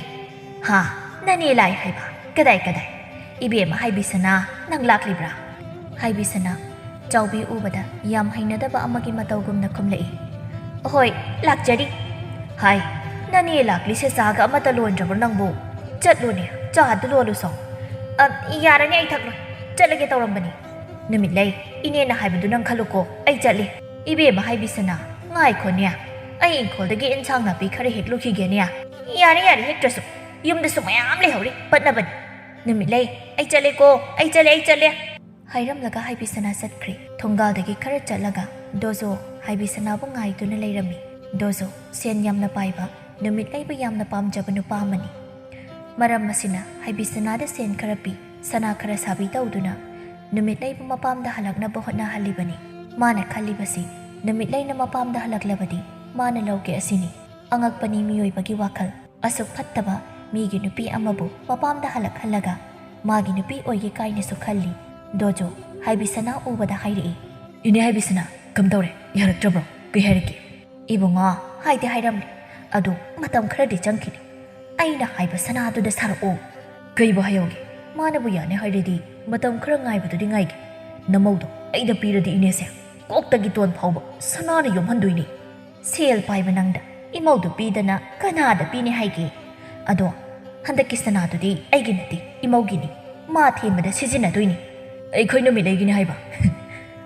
"ꯍꯥ? ꯅꯅꯦ ꯂꯥꯛꯑꯦ ꯍꯥꯏꯕ? ꯀꯗꯥꯏ ꯀꯗꯥꯏ? ꯏꯕꯦꯝꯃ ꯍꯥꯏꯕꯤꯁꯅꯥ, ꯅꯪ ꯂꯥꯛꯂꯤꯕ꯭ꯔꯥ?" ꯍꯥꯏꯕꯤꯁꯅꯥ ꯆꯥꯎꯕꯤ ꯎꯕꯗ ꯌꯥꯝ ꯍꯩꯅꯗꯕ ꯑꯃꯒꯤ ꯃꯇꯧꯒꯨꯝꯅ ꯈꯨꯝꯂꯛꯏ꯫ "ꯑꯍꯣꯏ, ꯂꯥꯛꯆꯔꯤ꯫" "ꯍꯥꯏ, ꯅꯅꯦ ꯂꯥꯛꯂꯤꯁꯦ ꯆꯥꯒ ꯑꯃꯠꯇ ꯂꯣꯟꯗ꯭ꯔꯕꯣ ꯅꯪꯕꯨ? ꯆꯠꯂꯨꯅꯦ, ꯆꯥꯗꯨ ꯂꯣꯜꯂꯨꯁꯣ꯫" "ꯑ, ꯌꯥꯔꯅꯤ, ꯑꯩ ꯊꯛꯂꯣꯏ, ꯆꯠꯂꯒꯦ ꯇꯧꯔꯝꯕꯅꯤ꯫" "ꯅꯨꯃꯤꯠꯂꯩ, ꯏꯅꯦꯅ ꯍꯥꯏꯕꯗꯨ ꯅꯪ ꯈꯜꯂꯨꯀꯣ, ꯑꯩ ꯆꯠꯂꯤ꯫" "ꯏꯕꯦꯝꯃ ꯍꯥꯏꯕꯤꯁꯅꯥ, ꯉꯥꯏꯈꯣꯅꯦ, ꯑꯩ ꯏꯪꯈꯣꯜꯗꯒꯤ ꯏꯟꯁꯥꯡ ꯅꯥꯄꯤ ꯈꯔ ꯍꯦꯛꯂꯨꯈꯤꯒꯦꯅꯦ꯫" "ꯌꯥꯔꯦ ꯌꯥꯔꯦ, ꯍꯦꯛꯇ꯭ꯔꯁꯨ, ꯌꯨꯝꯗꯁꯨ ꯃꯌꯥꯝ ꯂꯩꯍꯧꯔꯤ, ꯄꯠꯅꯕꯅꯤ꯫" "ꯅꯨꯃꯤꯠꯂꯩ, ꯑꯩ ꯆꯠꯂꯦꯀꯣ, ꯑꯩ ꯆꯠꯂꯦ, ꯑꯩ ꯆꯠꯂꯦ꯫" ꯍꯥꯏꯔꯝꯂꯒ ꯍꯥꯏꯕꯤꯁꯅꯥ ꯆꯠꯈ꯭ꯔꯦ꯫ ꯊꯣꯡꯒꯥꯜꯗꯒꯤ ꯈꯔ ꯆꯠꯂꯒ ꯗꯣꯖꯣ ꯍꯥꯏꯕꯤꯁꯅꯥꯕꯨ ꯉꯥꯏꯗꯨꯅ ꯂꯩꯔꯝꯃꯤ꯫ ꯗꯣꯖꯣ ꯁꯦꯟ ꯌꯥꯝꯅ ꯄꯥꯏꯕ, ꯅꯨꯃꯤꯠꯂꯩꯕꯨ ꯌꯥꯝꯅ ꯄꯥꯝꯖꯕ ꯅꯨꯄꯥ ꯑꯃꯅꯤ꯫ ꯃꯔꯝ ꯑꯁꯤꯅ ꯍꯥꯏꯕꯤꯁꯅꯥꯗ ꯁꯦꯟ ꯈꯔ ꯄꯤ, ꯁꯅꯥ ꯈꯔ ꯁꯥꯕꯤ ꯇꯧꯗꯨꯅ ꯅꯨꯃꯤꯠꯂꯩꯕꯨ ꯃꯄꯥꯝꯗ ꯍꯜꯂꯛꯅꯕ ꯍꯣꯠꯅꯍꯜꯂꯤꯕꯅꯤ꯫ ꯃꯥꯅ ꯈꯜꯂꯤꯕꯁꯤ ꯅꯨꯃꯤꯠꯂꯩꯅ ꯃꯄꯥꯝꯗ ꯍꯜꯂꯛꯂꯕꯗꯤ ꯃꯥꯅ ꯂꯧꯒꯦ ꯑꯁꯤꯅꯤ꯫ ꯑꯉꯛꯄꯅꯤ ꯃꯤꯑꯣꯏꯕꯒꯤ ꯋꯥꯈꯜ꯫ ꯑꯁꯨꯛ ꯐꯠꯇꯕ ꯃꯤꯒꯤ ꯅꯨꯄꯤ ꯑꯃꯕꯨ ꯃꯄꯥꯝꯗ ꯍꯜꯂꯛꯍꯜꯂꯒ ꯃꯥꯒꯤ ꯅꯨꯄꯤ ꯑꯣꯏꯒꯦ ꯀꯥꯏꯅꯁꯨ ꯈꯜꯂꯤ꯫ ꯗꯣꯖꯣ ꯍꯥꯏꯕꯤꯁꯅꯥ ꯎꯕꯗ ꯍꯥꯏꯔꯛꯏ꯫ "ꯏꯅꯦ ꯍꯥꯏꯕꯤꯁꯅꯥ, ꯀꯝꯗꯧꯔꯦ? ꯌꯥꯔꯛꯇ꯭ꯔꯕ꯭ꯔꯣ? ꯀꯩ ꯍꯥꯏꯔꯛꯀꯦ?" "ꯏꯕꯨꯡꯉꯣ, ꯍꯥꯏꯗꯤ ꯍꯥꯏꯔꯝꯂꯦ, ꯑꯗꯨ ꯃꯇꯝ ꯈꯔꯗꯤ ꯆꯪꯈꯤꯅꯤ꯫ ꯑꯩꯅ ꯍꯥꯏꯕ ꯁꯅꯥꯗꯨꯗ ꯁꯥꯔꯛꯑꯣ꯫" "ꯀꯩꯕꯨ ꯍꯥꯏꯍꯧꯒꯦ? ꯃꯥꯅꯕꯨ ꯌꯥꯅꯤ ꯍꯥꯏꯔꯗꯤ ꯃꯇꯝ ꯈꯔ ꯉꯥꯏꯕꯗꯨꯗꯤ ꯉꯥꯏꯒꯦ꯫ ꯅꯃꯧꯗꯣ ꯑꯩꯗ ꯄꯤꯔꯗꯤ ꯏꯅꯦꯁꯦ ꯀꯣꯛꯇꯒꯤ ꯇꯣꯟ ꯐꯥꯎꯕ ꯁꯅꯥꯅ ꯌꯣꯝꯍꯟꯗꯣꯏꯅꯤ꯫" "ꯁꯦꯜ ꯄꯥꯏꯕ ꯅꯪꯗ ꯏꯃꯧꯗꯨ ꯄꯤꯗꯅ ꯀꯅꯥꯗ ꯄꯤꯅꯤ ꯍꯥꯏꯒꯦ? ꯑꯗꯣ ꯍꯟꯗꯛꯀꯤ ꯁꯅꯥꯗꯨꯗꯤ ꯑꯩꯒꯤ ꯅꯠꯇꯦ, ꯏꯃꯧꯒꯤꯅꯤ꯫ ꯃꯥ ꯊꯦꯝꯕꯗ ꯁꯤꯖꯤꯟꯅꯗꯣꯏꯅꯤ꯫" "ꯑꯩꯈꯣꯏ ꯅꯨꯃꯤꯠꯂꯩꯒꯤꯅꯤ ꯍꯥꯏꯕ?"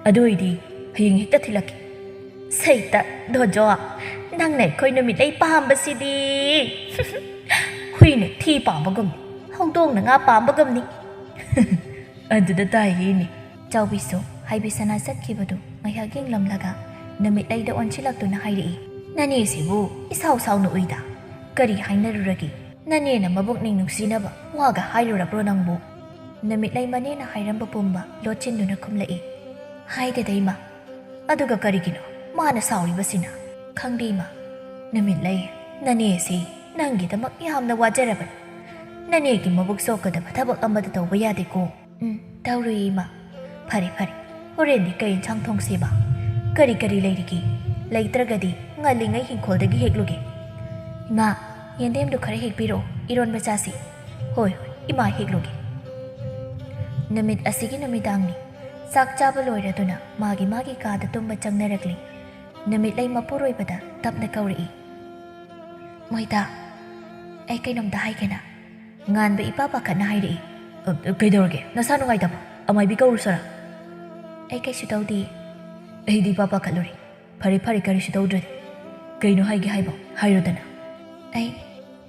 "ꯑꯗꯨ ꯑꯣꯏꯗꯤ ꯍꯌꯦꯡ ꯍꯦꯛꯇ ꯊꯤꯜꯂꯛꯀꯦ꯫" "ꯁꯩꯇ ꯗꯣꯖꯣ, ꯅꯪꯅ ꯑꯩꯈꯣꯏ ꯅꯨꯃꯤꯠꯂꯩ ꯄꯥꯝꯕꯁꯤꯗꯤ ꯍꯨꯏꯅ ꯊꯤ ꯄꯥꯝꯕꯒꯨꯝꯅꯤ, ꯍꯧꯗꯣꯡꯅ ꯉꯥ ꯄꯥꯝꯕꯒꯨꯝꯅꯤ꯫" "ꯑꯗꯨꯗ ꯇꯥꯏꯌꯦ ꯏꯅꯦ꯫" ꯆꯥꯎꯕꯤꯁꯨ ꯍꯥꯏꯕꯤꯁꯅꯥ ꯆꯠꯈꯤꯕꯗꯨ ꯉꯥꯏꯍꯥꯛ ꯌꯦꯡꯂꯝꯂꯒ ꯅꯨꯃꯤꯠꯂꯩꯗ ꯑꯣꯟꯁꯤꯜꯂꯛꯇꯨꯅ ꯍꯥꯏꯔꯛꯏ꯫ "ꯅꯅꯦꯁꯤꯕꯨ ꯏꯁꯥꯎ ꯁꯥꯎꯅ ꯎꯏꯗ꯫ "ꯀꯔꯤ ꯍꯥꯏꯅꯔꯨꯔꯒꯦ? ꯅꯅꯦꯅ ꯃꯕꯨꯛꯅꯤꯡ ꯅꯨꯡꯁꯤꯅꯕ ꯋꯥꯒ ꯍꯥꯏꯔꯨꯔꯕ꯭ꯔꯣ ꯅꯪꯕꯨ?" ꯅꯨꯃꯤꯠꯂꯩ ꯃꯅꯦꯅ ꯍꯥꯏꯔꯝꯕ ꯄꯨꯝꯕ ꯂꯣꯠꯁꯤꯟꯗꯨꯅ ꯈꯨꯝꯂꯛꯏ꯫ "ꯍꯥꯏꯗꯦꯗ ꯏꯃꯥ꯫ ꯑꯗꯨꯒ ꯀꯔꯤꯒꯤꯅꯣ ꯃꯥꯅ ꯁꯥꯎꯔꯤꯕꯁꯤꯅ?" "ꯈꯪꯗꯦ ꯏꯃꯥ꯫ ꯅꯨꯃꯤꯠꯂꯩ, ꯅꯅꯦꯁꯤ ꯅꯪꯒꯤꯗꯃꯛ ꯌꯥꯝꯅ ꯋꯥꯖꯔꯕꯅꯤ꯫ ꯅꯅꯦꯒꯤ ꯃꯕꯨꯛ ꯁꯣꯛꯀꯗꯕ ꯊꯕꯛ ꯑꯃꯗ ꯇꯧꯕ ꯌꯥꯗꯦꯀꯣ?" "ꯎꯝ, ꯇꯧꯔꯨꯏ ꯏꯃꯥ꯫ ꯐꯔꯦ, ꯐꯔꯦ꯫ ꯍꯣꯔꯦꯟꯗꯤ ꯀꯩ ꯏꯟꯁꯥꯡ ꯊꯣꯡꯁꯤꯕ? ꯀꯔꯤ ꯀꯔꯤ ꯂꯩꯔꯤꯒꯦ? ꯂꯩꯇ꯭ꯔꯒꯗꯤ ꯉꯜꯂꯤꯉꯩ ꯍꯤꯡꯈꯣꯜꯗꯒꯤ ꯍꯦꯛꯂꯨꯒꯦ꯫" "ꯏꯃꯥ, ꯌꯦꯟꯗꯦꯝꯗꯨ ꯈꯔ ꯍꯦꯛꯄꯤꯔꯛꯑꯣ, ꯏꯔꯣꯟꯕ ꯆꯥꯁꯤ꯫" "ꯍꯣꯏ, ꯍꯣꯏ, ꯏꯃꯥ ꯍꯦꯛꯂꯨꯒꯦ꯫" ꯅꯨꯃꯤꯠ ꯑꯁꯤꯒꯤ ꯅꯨꯃꯤꯗꯥꯡꯅꯤ꯫ ꯆꯥꯛ ꯆꯥꯕ ꯂꯣꯏꯔꯗꯨꯅ ꯃꯥꯒꯤ ꯃꯥꯒꯤ ꯀꯥꯗ ꯇꯨꯝꯕ ꯆꯪꯅꯔꯛꯂꯤ꯫ ꯅꯨꯃꯤꯠꯂꯩ ꯃꯄꯨꯔꯣꯏꯕꯗ ꯇꯞꯅ ꯀꯧꯔꯛꯏ꯫ "ꯃꯣꯏꯗꯥ, ꯑꯩ ꯀꯩꯅꯣꯝꯇ ꯍꯥꯏꯒꯦꯅ꯫" ꯉꯥꯟꯕ ꯏꯄꯥ ꯄꯥꯈꯠꯅ ꯍꯥꯏꯔꯛꯏ꯫ "ꯑ, ꯀꯩꯗꯧꯔꯒꯦ? ꯅꯁꯥ ꯅꯨꯡꯉꯥꯏꯇꯕ? ꯑꯃꯥꯏꯕꯤ ꯀꯧꯔꯨꯁꯣꯔꯥ?" "ꯑꯩ ꯀꯩꯁꯨ ꯇꯧꯗꯤꯌꯦ꯫" "ꯑꯩꯗꯤ ꯏꯄꯥ ꯄꯥꯈꯠꯂꯨꯔꯦ꯫ ꯐꯔꯦ, ꯐꯔꯦ, ꯀꯔꯤꯁꯨ ꯇꯧꯗ꯭ꯔꯗꯤ꯫ ꯀꯩꯅꯣ ꯍꯥꯏꯒꯦ ꯍꯥꯏꯕꯣ? ꯍꯥꯏꯔꯣꯗꯅ꯫" "ꯑꯩ,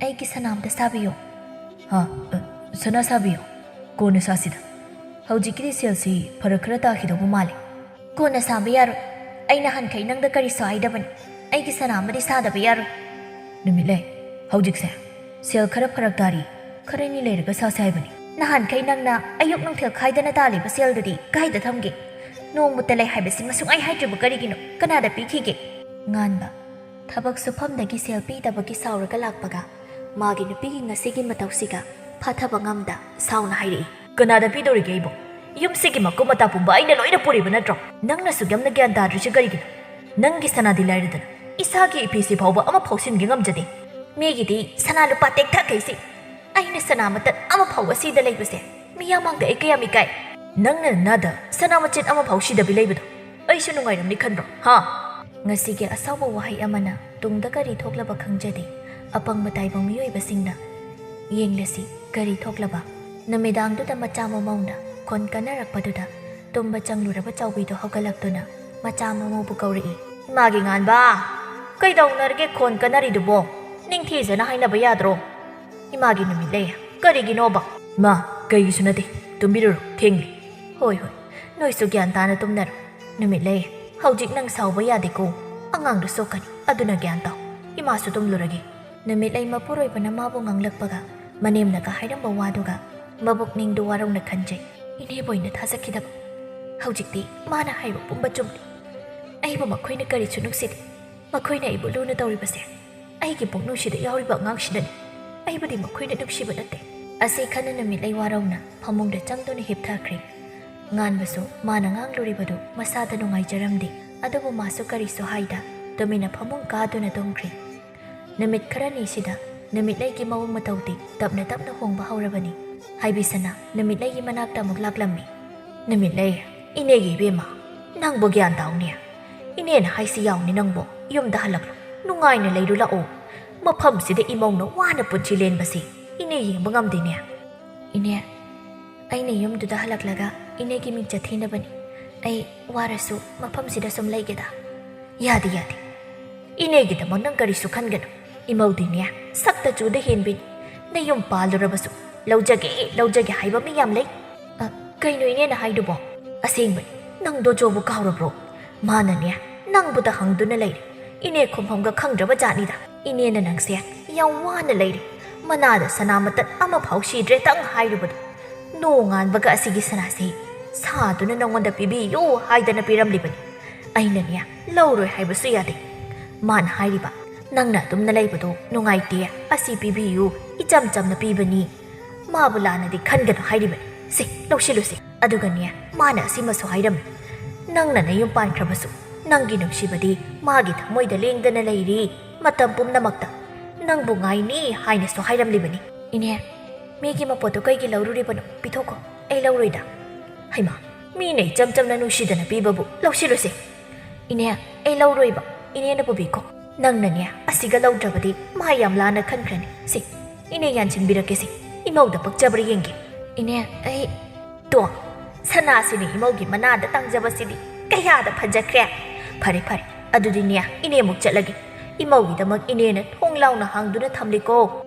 ꯑꯩꯒꯤ ꯁꯅꯥ ꯑꯝꯇ ꯁꯥꯕꯤꯌꯣ꯫" "ꯍꯥ? ꯑ, ꯁꯅꯥ ꯁꯥꯕꯤꯌꯣ? ꯀꯣꯟꯅ ꯁꯥꯁꯤꯗ꯫ ꯍꯧꯖꯤꯛꯀꯤꯗꯤ ꯁꯦꯜꯁꯤ ꯐꯔꯛ ꯈꯔ ꯇꯥꯈꯤꯗꯧꯕ ꯃꯥꯜꯂꯦ꯫" "ꯀꯣꯟꯅ ꯁꯥꯕ ꯌꯥꯔꯣꯏ꯫ ꯑꯩ ꯅꯍꯥꯟꯈꯩ ꯅꯪꯗ ꯀꯔꯤꯁꯨ ꯍꯥꯏꯗꯕꯅꯤ꯫ ꯑꯩꯒꯤ ꯁꯅꯥ ꯑꯃꯗꯤ ꯁꯥꯗꯕ ꯌꯥꯔꯣꯏ꯫" "ꯅꯨꯃꯤꯠꯂꯩ, ꯍꯧꯖꯤꯛꯁꯦ ꯁꯦꯜ ꯈꯔ ꯐꯔꯛ ꯇꯥꯔꯤ꯫ ꯈꯔ ꯅꯤ ꯂꯩꯔꯒ ꯁꯥꯁꯦ ꯍꯥꯏꯕꯅꯤ꯫" "ꯅꯍꯥꯟꯈꯩ ꯅꯪꯅ ꯑꯌꯨꯛ ꯅꯨꯡꯊꯤꯜ ꯈꯥꯏꯗꯅ ꯇꯥꯜꯂꯤꯕ ꯁꯦꯜꯗꯨꯗꯤ ꯀꯥꯏꯗ ꯊꯝꯒꯦ? ꯅꯣꯡꯃꯇ ꯂꯩ ꯍꯥꯏꯕꯁꯤ ꯃꯁꯨꯡꯍꯥꯏ ꯍꯥꯏꯗ꯭ꯔꯤꯕ ꯀꯔꯤꯒꯤꯅꯣ? ꯀꯅꯥꯗ ꯄꯤꯈꯤꯒꯦ?" ꯉꯥꯟꯕ, ꯊꯕꯛ ꯁꯨꯐꯝꯗꯒꯤ ꯁꯦꯜ ꯄꯤꯗꯕꯒꯤ ꯁꯥꯎꯔꯒ ꯂꯥꯛꯄꯒ, ꯃꯥꯒꯤ ꯅꯨꯄꯤꯒꯤ ꯉꯁꯤꯒꯤ ꯃꯇꯧꯁꯤꯒ ꯐꯥꯊꯕ ꯉꯝꯗ ꯁꯥꯎꯅ ꯍꯥꯏꯔꯛꯏ꯫ "ꯀꯅꯥꯗ ꯄꯤꯗꯧꯔꯤꯒꯦ ꯑꯩꯕꯣ? ꯌꯨꯝꯁꯤꯒꯤ ꯃꯀꯨꯞ ꯃꯇꯥ ꯄꯨꯝꯕ ꯑꯩꯅ ꯂꯣꯏꯅ ꯄꯨꯔꯤꯕ ꯅꯠꯇ꯭ꯔꯣ? ꯅꯪꯅ ꯁꯨꯛ ꯌꯥꯝꯅ ꯒ꯭ꯌꯥꯟ ꯇꯥꯗ꯭ꯔꯤꯁꯦ ꯀꯔꯤꯒꯤꯅꯣ? ꯅꯪꯒꯤ ꯁꯅꯥꯗꯤ ꯂꯥꯏꯔꯗꯅ, ꯏꯁꯥꯒꯤ ꯏꯐꯤꯁꯤ ꯐꯥꯎꯕ ꯑꯃꯐꯥꯎ ꯁꯤꯟꯒꯦ ꯉꯝꯖꯗꯦ꯫ ꯃꯤꯒꯤꯗꯤ ꯁꯅꯥ ꯂꯨꯄꯥ ꯇꯦꯛꯊꯈꯩꯁꯤ꯫ ꯑꯩꯅ ꯁꯅꯥ ꯃꯇꯠ ꯑꯃ ꯐꯥꯎꯕ ꯁꯤꯗ ꯂꯩꯕꯁꯦ ꯃꯤꯌꯥꯝ ꯃꯥꯡꯗ ꯑꯩ ꯀꯌꯥꯝ ꯏꯀꯥꯏ꯫" "ꯅꯪꯅ ꯅꯥꯗ ꯁꯅꯥ ꯃꯆꯦꯠ ꯑꯃ ꯐꯥꯎ ꯁꯤꯗꯕꯤ ꯂꯩꯕꯗꯣ ꯑꯩꯁꯨ ꯅꯨꯡꯉꯥꯏꯔꯝꯅꯤ ꯈꯟꯕ꯭ꯔꯣ, ꯍꯥ?" ꯉꯁꯤꯒꯤ ꯑꯁꯥꯎꯕ ꯋꯥꯍꯩ ꯑꯃꯅ ꯇꯨꯡꯗ ꯀꯔꯤ ꯊꯣꯛꯂꯕ ꯈꯪꯖꯗꯦ꯫ ꯑꯄꯪꯕ ꯇꯥꯏꯕꯪ ꯃꯤꯑꯣꯏꯕꯁꯤꯡꯅ꯫ ꯌꯦꯡꯂꯁꯤ ꯀꯔꯤ ꯊꯣꯛꯂꯕ꯫ ꯅꯨꯃꯤꯗꯥꯡꯗꯨꯗ ꯃꯆꯥ ꯃꯃꯧꯅ ꯈꯣꯟ ꯀꯟꯅꯔꯛꯄꯗꯨꯗ ꯇꯨꯝꯕ ꯆꯪꯂꯨꯔꯕ ꯆꯥꯎꯕꯤꯗꯣ ꯍꯧꯒꯠꯂꯛꯇꯨꯅ ꯃꯆꯥ ꯃꯃꯧꯕꯨ ꯀꯧꯔꯛꯏ꯫ "ꯏꯃꯥꯒꯤ ꯉꯥꯟꯕ, ꯀꯩꯗꯧꯅꯔꯒꯦ ꯈꯣꯟ ꯀꯟꯅꯔꯤꯗꯨꯕꯣ? ꯅꯤꯡꯊꯤꯖꯅ ꯍꯥꯏꯅꯕ ꯌꯥꯗ꯭ꯔꯣ?" "ꯏꯃꯥꯒꯤ ꯅꯨꯃꯤꯠꯂꯩ, ꯀꯔꯤꯒꯤꯅꯣꯕ?" "ꯏꯃꯥ, ꯀꯩꯒꯤꯁꯨ ꯅꯠꯇꯦ꯫ ꯇꯨꯝꯕꯤꯔꯨꯔꯣ, ꯊꯦꯡꯂꯦ꯫" "ꯍꯣꯏ, ꯍꯣꯏ, ꯅꯣꯏꯁꯨ ꯒ꯭ꯌꯥꯟ ꯇꯥꯅ ꯇꯨꯝꯅꯔꯣ꯫ ꯅꯨꯃꯤꯠꯂꯩ, ꯍꯧꯖꯤꯛ ꯅꯪ ꯁꯥꯎꯕ ꯌꯥꯗꯦꯀꯣ꯫ ꯑꯉꯥꯡꯗꯨ ꯁꯣꯛꯀꯅꯤ, ꯑꯗꯨꯅ ꯒ꯭ꯌꯥꯟ ꯇꯥꯎ꯫ ꯏꯃꯥꯁꯨ ꯇꯨꯝꯂꯨꯔꯒꯦ꯫" ꯅꯨꯃꯤꯠꯂꯩ ꯃꯄꯨꯔꯣꯏꯕꯅ ꯃꯥꯕꯨ ꯉꯥꯡꯂꯛꯄꯒ, ꯃꯅꯦꯝꯅꯒ ꯍꯥꯏꯔꯝꯕ ꯋꯥꯗꯨꯒ ꯃꯕꯨꯛꯅꯤꯡꯗꯨ ꯋꯥꯔꯧꯅ ꯈꯟꯖꯩ꯫ ꯏꯅꯦꯕꯨ ꯑꯩꯅ ꯊꯥꯖꯈꯤꯗꯕ꯫ ꯍꯧꯖꯤꯛꯇꯤ ꯃꯥꯅ ꯍꯥꯏꯕ ꯄꯨꯝꯕ ꯆꯨꯝꯂꯤ꯫ ꯑꯩꯕꯨ ꯃꯈꯣꯏꯅ ꯀꯔꯤꯁꯨ ꯅꯨꯡꯁꯤꯗꯦ꯫ ꯃꯈꯣꯏꯅ ꯑꯩꯕꯨ ꯂꯨꯅ ꯇꯧꯔꯤꯕꯁꯦ ꯑꯩꯒꯤ ꯄꯨꯛꯅꯨꯡꯁꯤꯗ ꯌꯥꯎꯔꯤꯕ ꯑꯉꯥꯡꯁꯤꯅꯅꯤ꯫ ꯑꯩꯕꯨꯗꯤ ꯃꯈꯣꯏꯅ ꯅꯨꯡꯁꯤꯕ ꯅꯠꯇꯦ꯫ ꯑꯁꯤ ꯈꯟꯅ ꯅꯨꯃꯤꯠꯂꯩ ꯋꯥꯔꯧꯅ ꯐꯃꯨꯡꯗ ꯆꯪꯗꯨꯅ ꯍꯤꯞꯊꯈ꯭ꯔꯦ꯫ ꯉꯥꯟꯕꯁꯨ ꯃꯥꯅ ꯉꯥꯡꯂꯨꯔꯤꯕꯗꯨ ꯃꯁꯥꯗ ꯅꯨꯡꯉꯥꯏꯖꯔꯝꯗꯦ꯫ ꯑꯗꯨꯕꯨ ꯃꯥꯁꯨ ꯀꯔꯤꯁꯨ ꯍꯥꯏꯗ ꯇꯨꯃꯤꯟꯅ ꯐꯃꯨꯡ ꯀꯥꯗꯨꯅ ꯇꯨꯝꯈ꯭ꯔꯦ꯫ ꯅꯨꯃꯤꯠ ꯈꯔꯅꯤꯁꯤꯗ ꯅꯨꯃꯤꯠꯂꯩꯒꯤ ꯃꯑꯣꯡ ꯃꯇꯧꯗꯤ ꯇꯞꯅ ꯇꯞꯅ ꯍꯣꯡꯕ ꯍꯧꯔꯕꯅꯤ꯫ ꯍꯥꯏꯕꯤꯁꯅꯥ ꯅꯨꯃꯤꯠꯂꯩꯒꯤ ꯃꯅꯥꯛꯇ ꯑꯃꯨꯛ ꯂꯥꯛꯂꯝꯃꯤ꯫ "ꯅꯨꯃꯤꯠꯂꯩ, ꯏꯅꯦꯒꯤ ꯏꯕꯦꯝꯃ, ꯅꯪꯕꯨ ꯒ꯭ꯌꯥꯟ ꯇꯥꯎꯅꯦ꯫ ꯏꯅꯦꯅ ꯍꯥꯏꯁꯤ ꯌꯥꯎꯅꯤ ꯅꯪꯕꯨ꯫ ꯌꯨꯝꯗ ꯍꯜꯂꯛꯂꯣ꯫ ꯅꯨꯡꯉꯥꯏꯅ ꯂꯩꯔꯨ ꯂꯥꯛꯑꯣ꯫ ꯃꯐꯝꯁꯤꯗ ꯏꯃꯧꯅ ꯋꯥꯅ ꯄꯨꯟꯁꯤ ꯂꯦꯟꯕꯁꯤ ꯏꯅꯦ ꯌꯦꯡꯕ ꯉꯝꯗꯦꯅꯦ꯫" "ꯏꯅꯦ, ꯑꯩꯅ ꯌꯨꯝꯗꯨꯗ ꯍꯜꯂꯛꯂꯒ ꯏꯅꯦꯒꯤ ꯃꯤꯡꯆꯠ ꯊꯤꯅꯕꯅꯤ꯫ ꯑꯩ ꯋꯥꯔꯁꯨ ꯃꯐꯝꯁꯤꯗ ꯁꯨꯝ ꯂꯩꯒꯦꯗ꯫" "ꯌꯥꯗꯦ, ꯌꯥꯗꯦ꯫ ꯏꯅꯦꯒꯤꯗꯃꯛ ꯅꯪ ꯀꯔꯤꯁꯨ ꯈꯟꯒꯅꯨ꯫ ꯏꯃꯧꯗꯤꯅꯦ, ꯁꯛꯇ ꯆꯨꯗ ꯍꯦꯟꯕꯤꯅꯤ꯫ ꯅꯌꯨꯝ ꯄꯥꯜꯂꯨꯔꯕꯁꯨ ꯂꯧꯖꯒꯦ, ꯂꯧꯖꯒꯦ ꯍꯥꯏꯕ ꯃꯤ ꯌꯥꯝ ꯂꯩ꯫" "ꯑ, ꯀꯩꯅꯣ ꯏꯅꯦꯅ ꯍꯥꯏꯗꯨꯕꯣ?" "ꯑꯁꯦꯡꯕꯅꯤ, ꯅꯪ ꯗꯣꯖꯣꯕꯨ ꯀꯥꯎꯔꯕ꯭ꯔꯣ? ꯃꯥꯅꯅꯦ, ꯅꯪꯕꯨꯗ ꯍꯪꯗꯨꯅ ꯂꯩꯔꯦ꯫ ꯏꯅꯦ ꯈꯨꯝꯐꯝꯒ ꯈꯪꯗ꯭ꯔꯕ ꯖꯥꯠꯅꯤꯗ꯫ ꯏꯅꯦꯅ ꯅꯪꯁꯦ ꯌꯥꯝ ꯋꯥꯅ ꯂꯩꯔꯦ꯫ ꯃꯅꯥꯗ ꯁꯅꯥ ꯃꯇꯠ ꯑꯃꯐꯥꯎ ꯁꯤꯗ꯭ꯔꯦꯇꯪ ꯍꯥꯏꯔꯨꯕꯗ ꯅꯣꯡꯉꯥꯟꯕꯒ ꯑꯁꯤꯒꯤ ꯁꯅꯥꯁꯦ ꯁꯥꯗꯨꯅ ꯅꯉꯣꯟꯗ ꯄꯤꯕꯤꯌꯨ ꯍꯥꯏꯗꯅ ꯄꯤꯔꯝꯂꯤꯕꯅꯤ꯫ ꯑꯩꯅꯅꯦ, ꯂꯧꯔꯣꯏ ꯍꯥꯏꯕꯁꯨ ꯌꯥꯗꯦ꯫ ꯃꯥꯅ ꯍꯥꯏꯔꯤꯕ, ꯅꯪꯅ ꯑꯗꯨꯝꯅ ꯂꯩꯕꯗꯣ ꯅꯨꯡꯉꯥꯏꯇꯦ, ꯑꯁꯤ ꯄꯤꯕꯤꯌꯨ, ꯏꯆꯝ ꯆꯝꯅ ꯄꯤꯕꯅꯤ꯫ ꯃꯥꯕꯨ ꯂꯥꯟꯅꯗꯤ ꯈꯟꯒꯅꯨ ꯍꯥꯏꯔꯤꯕꯅꯤ꯫ ꯁꯦ, ꯂꯧꯁꯤꯜꯂꯨꯁꯦ꯫" ꯑꯗꯨꯒꯅꯦ, ꯃꯥꯅ ꯑꯁꯤꯃꯁꯨ ꯍꯥꯏꯔꯝꯃꯤ, "ꯅꯪꯅ ꯅꯌꯨꯝ ꯄꯥꯟꯈ꯭ꯔꯕꯁꯨ ꯅꯪꯒꯤ ꯅꯨꯡꯁꯤꯕꯗꯤ ꯃꯥꯒꯤ ꯊꯃꯣꯏꯗ ꯂꯦꯡꯗꯅ ꯂꯩꯔꯤ꯫ ꯃꯇꯝ ꯄꯨꯝꯅꯃꯛꯇ ꯅꯪꯕꯨ ꯉꯥꯏꯅꯤ ꯍꯥꯏꯅꯁꯨ ꯍꯥꯏꯔꯝꯂꯤꯕꯅꯤ꯫" "ꯏꯅꯦ, ꯃꯤꯒꯤ ꯃꯄꯣꯠꯇꯨ ꯀꯩꯒꯤ ꯂꯧꯔꯨꯔꯤꯕꯅꯣ? ꯄꯤꯊꯣꯛꯈꯣ, ꯑꯩ ꯂꯧꯔꯣꯏꯗ꯫" "ꯍꯩꯃꯥ, ꯃꯤꯅ ꯏꯆꯝ ꯆꯝꯅ ꯅꯨꯡꯁꯤꯗꯅ ꯄꯤꯕꯕꯨ ꯂꯧꯁꯤꯜꯂꯨꯁꯦ꯫" "ꯏꯅꯦ, ꯑꯩ ꯂꯧꯔꯣꯏꯕ, ꯏꯅꯦꯅ ꯄꯨꯕꯤꯈꯣ꯫ ꯅꯪꯅꯅꯦ, ꯑꯁꯤꯒ ꯂꯧꯗ꯭ꯔꯕꯗꯤ ꯃꯥ ꯌꯥꯝ ꯂꯥꯟꯅ ꯈꯟꯈ꯭ꯔꯅꯤ꯫ ꯁꯦ, ꯏꯅꯦ ꯌꯥꯟꯁꯤꯟꯕꯤꯔꯛꯀꯦꯁꯦ, ꯏꯃꯧꯗ ꯄꯛꯆꯕ꯭ꯔꯥ ꯌꯦꯡꯒꯦ꯫" "ꯏꯅꯦ, ꯑꯩ..." "ꯇꯣ, ꯁꯅꯥꯁꯤꯅ ꯏꯃꯧꯒꯤ ꯃꯅꯥꯗ ꯇꯥꯡꯖꯕꯁꯤꯗꯤ ꯀꯌꯥꯗ ꯐꯖꯈ꯭ꯔꯦ꯫ ꯐꯔꯦ, ꯐꯔꯦ, ꯑꯗꯨꯗꯤꯅꯦ, ꯏꯅꯦ ꯑꯃꯨꯛ ꯆꯠꯂꯒꯦ꯫ ꯏꯃꯧꯒꯤꯗꯃꯛ ꯏꯅꯦꯅ ꯊꯣꯡ ꯂꯥꯎꯅ ꯍꯥꯡꯗꯨꯅ ꯊꯝꯂꯤꯀꯣ꯫"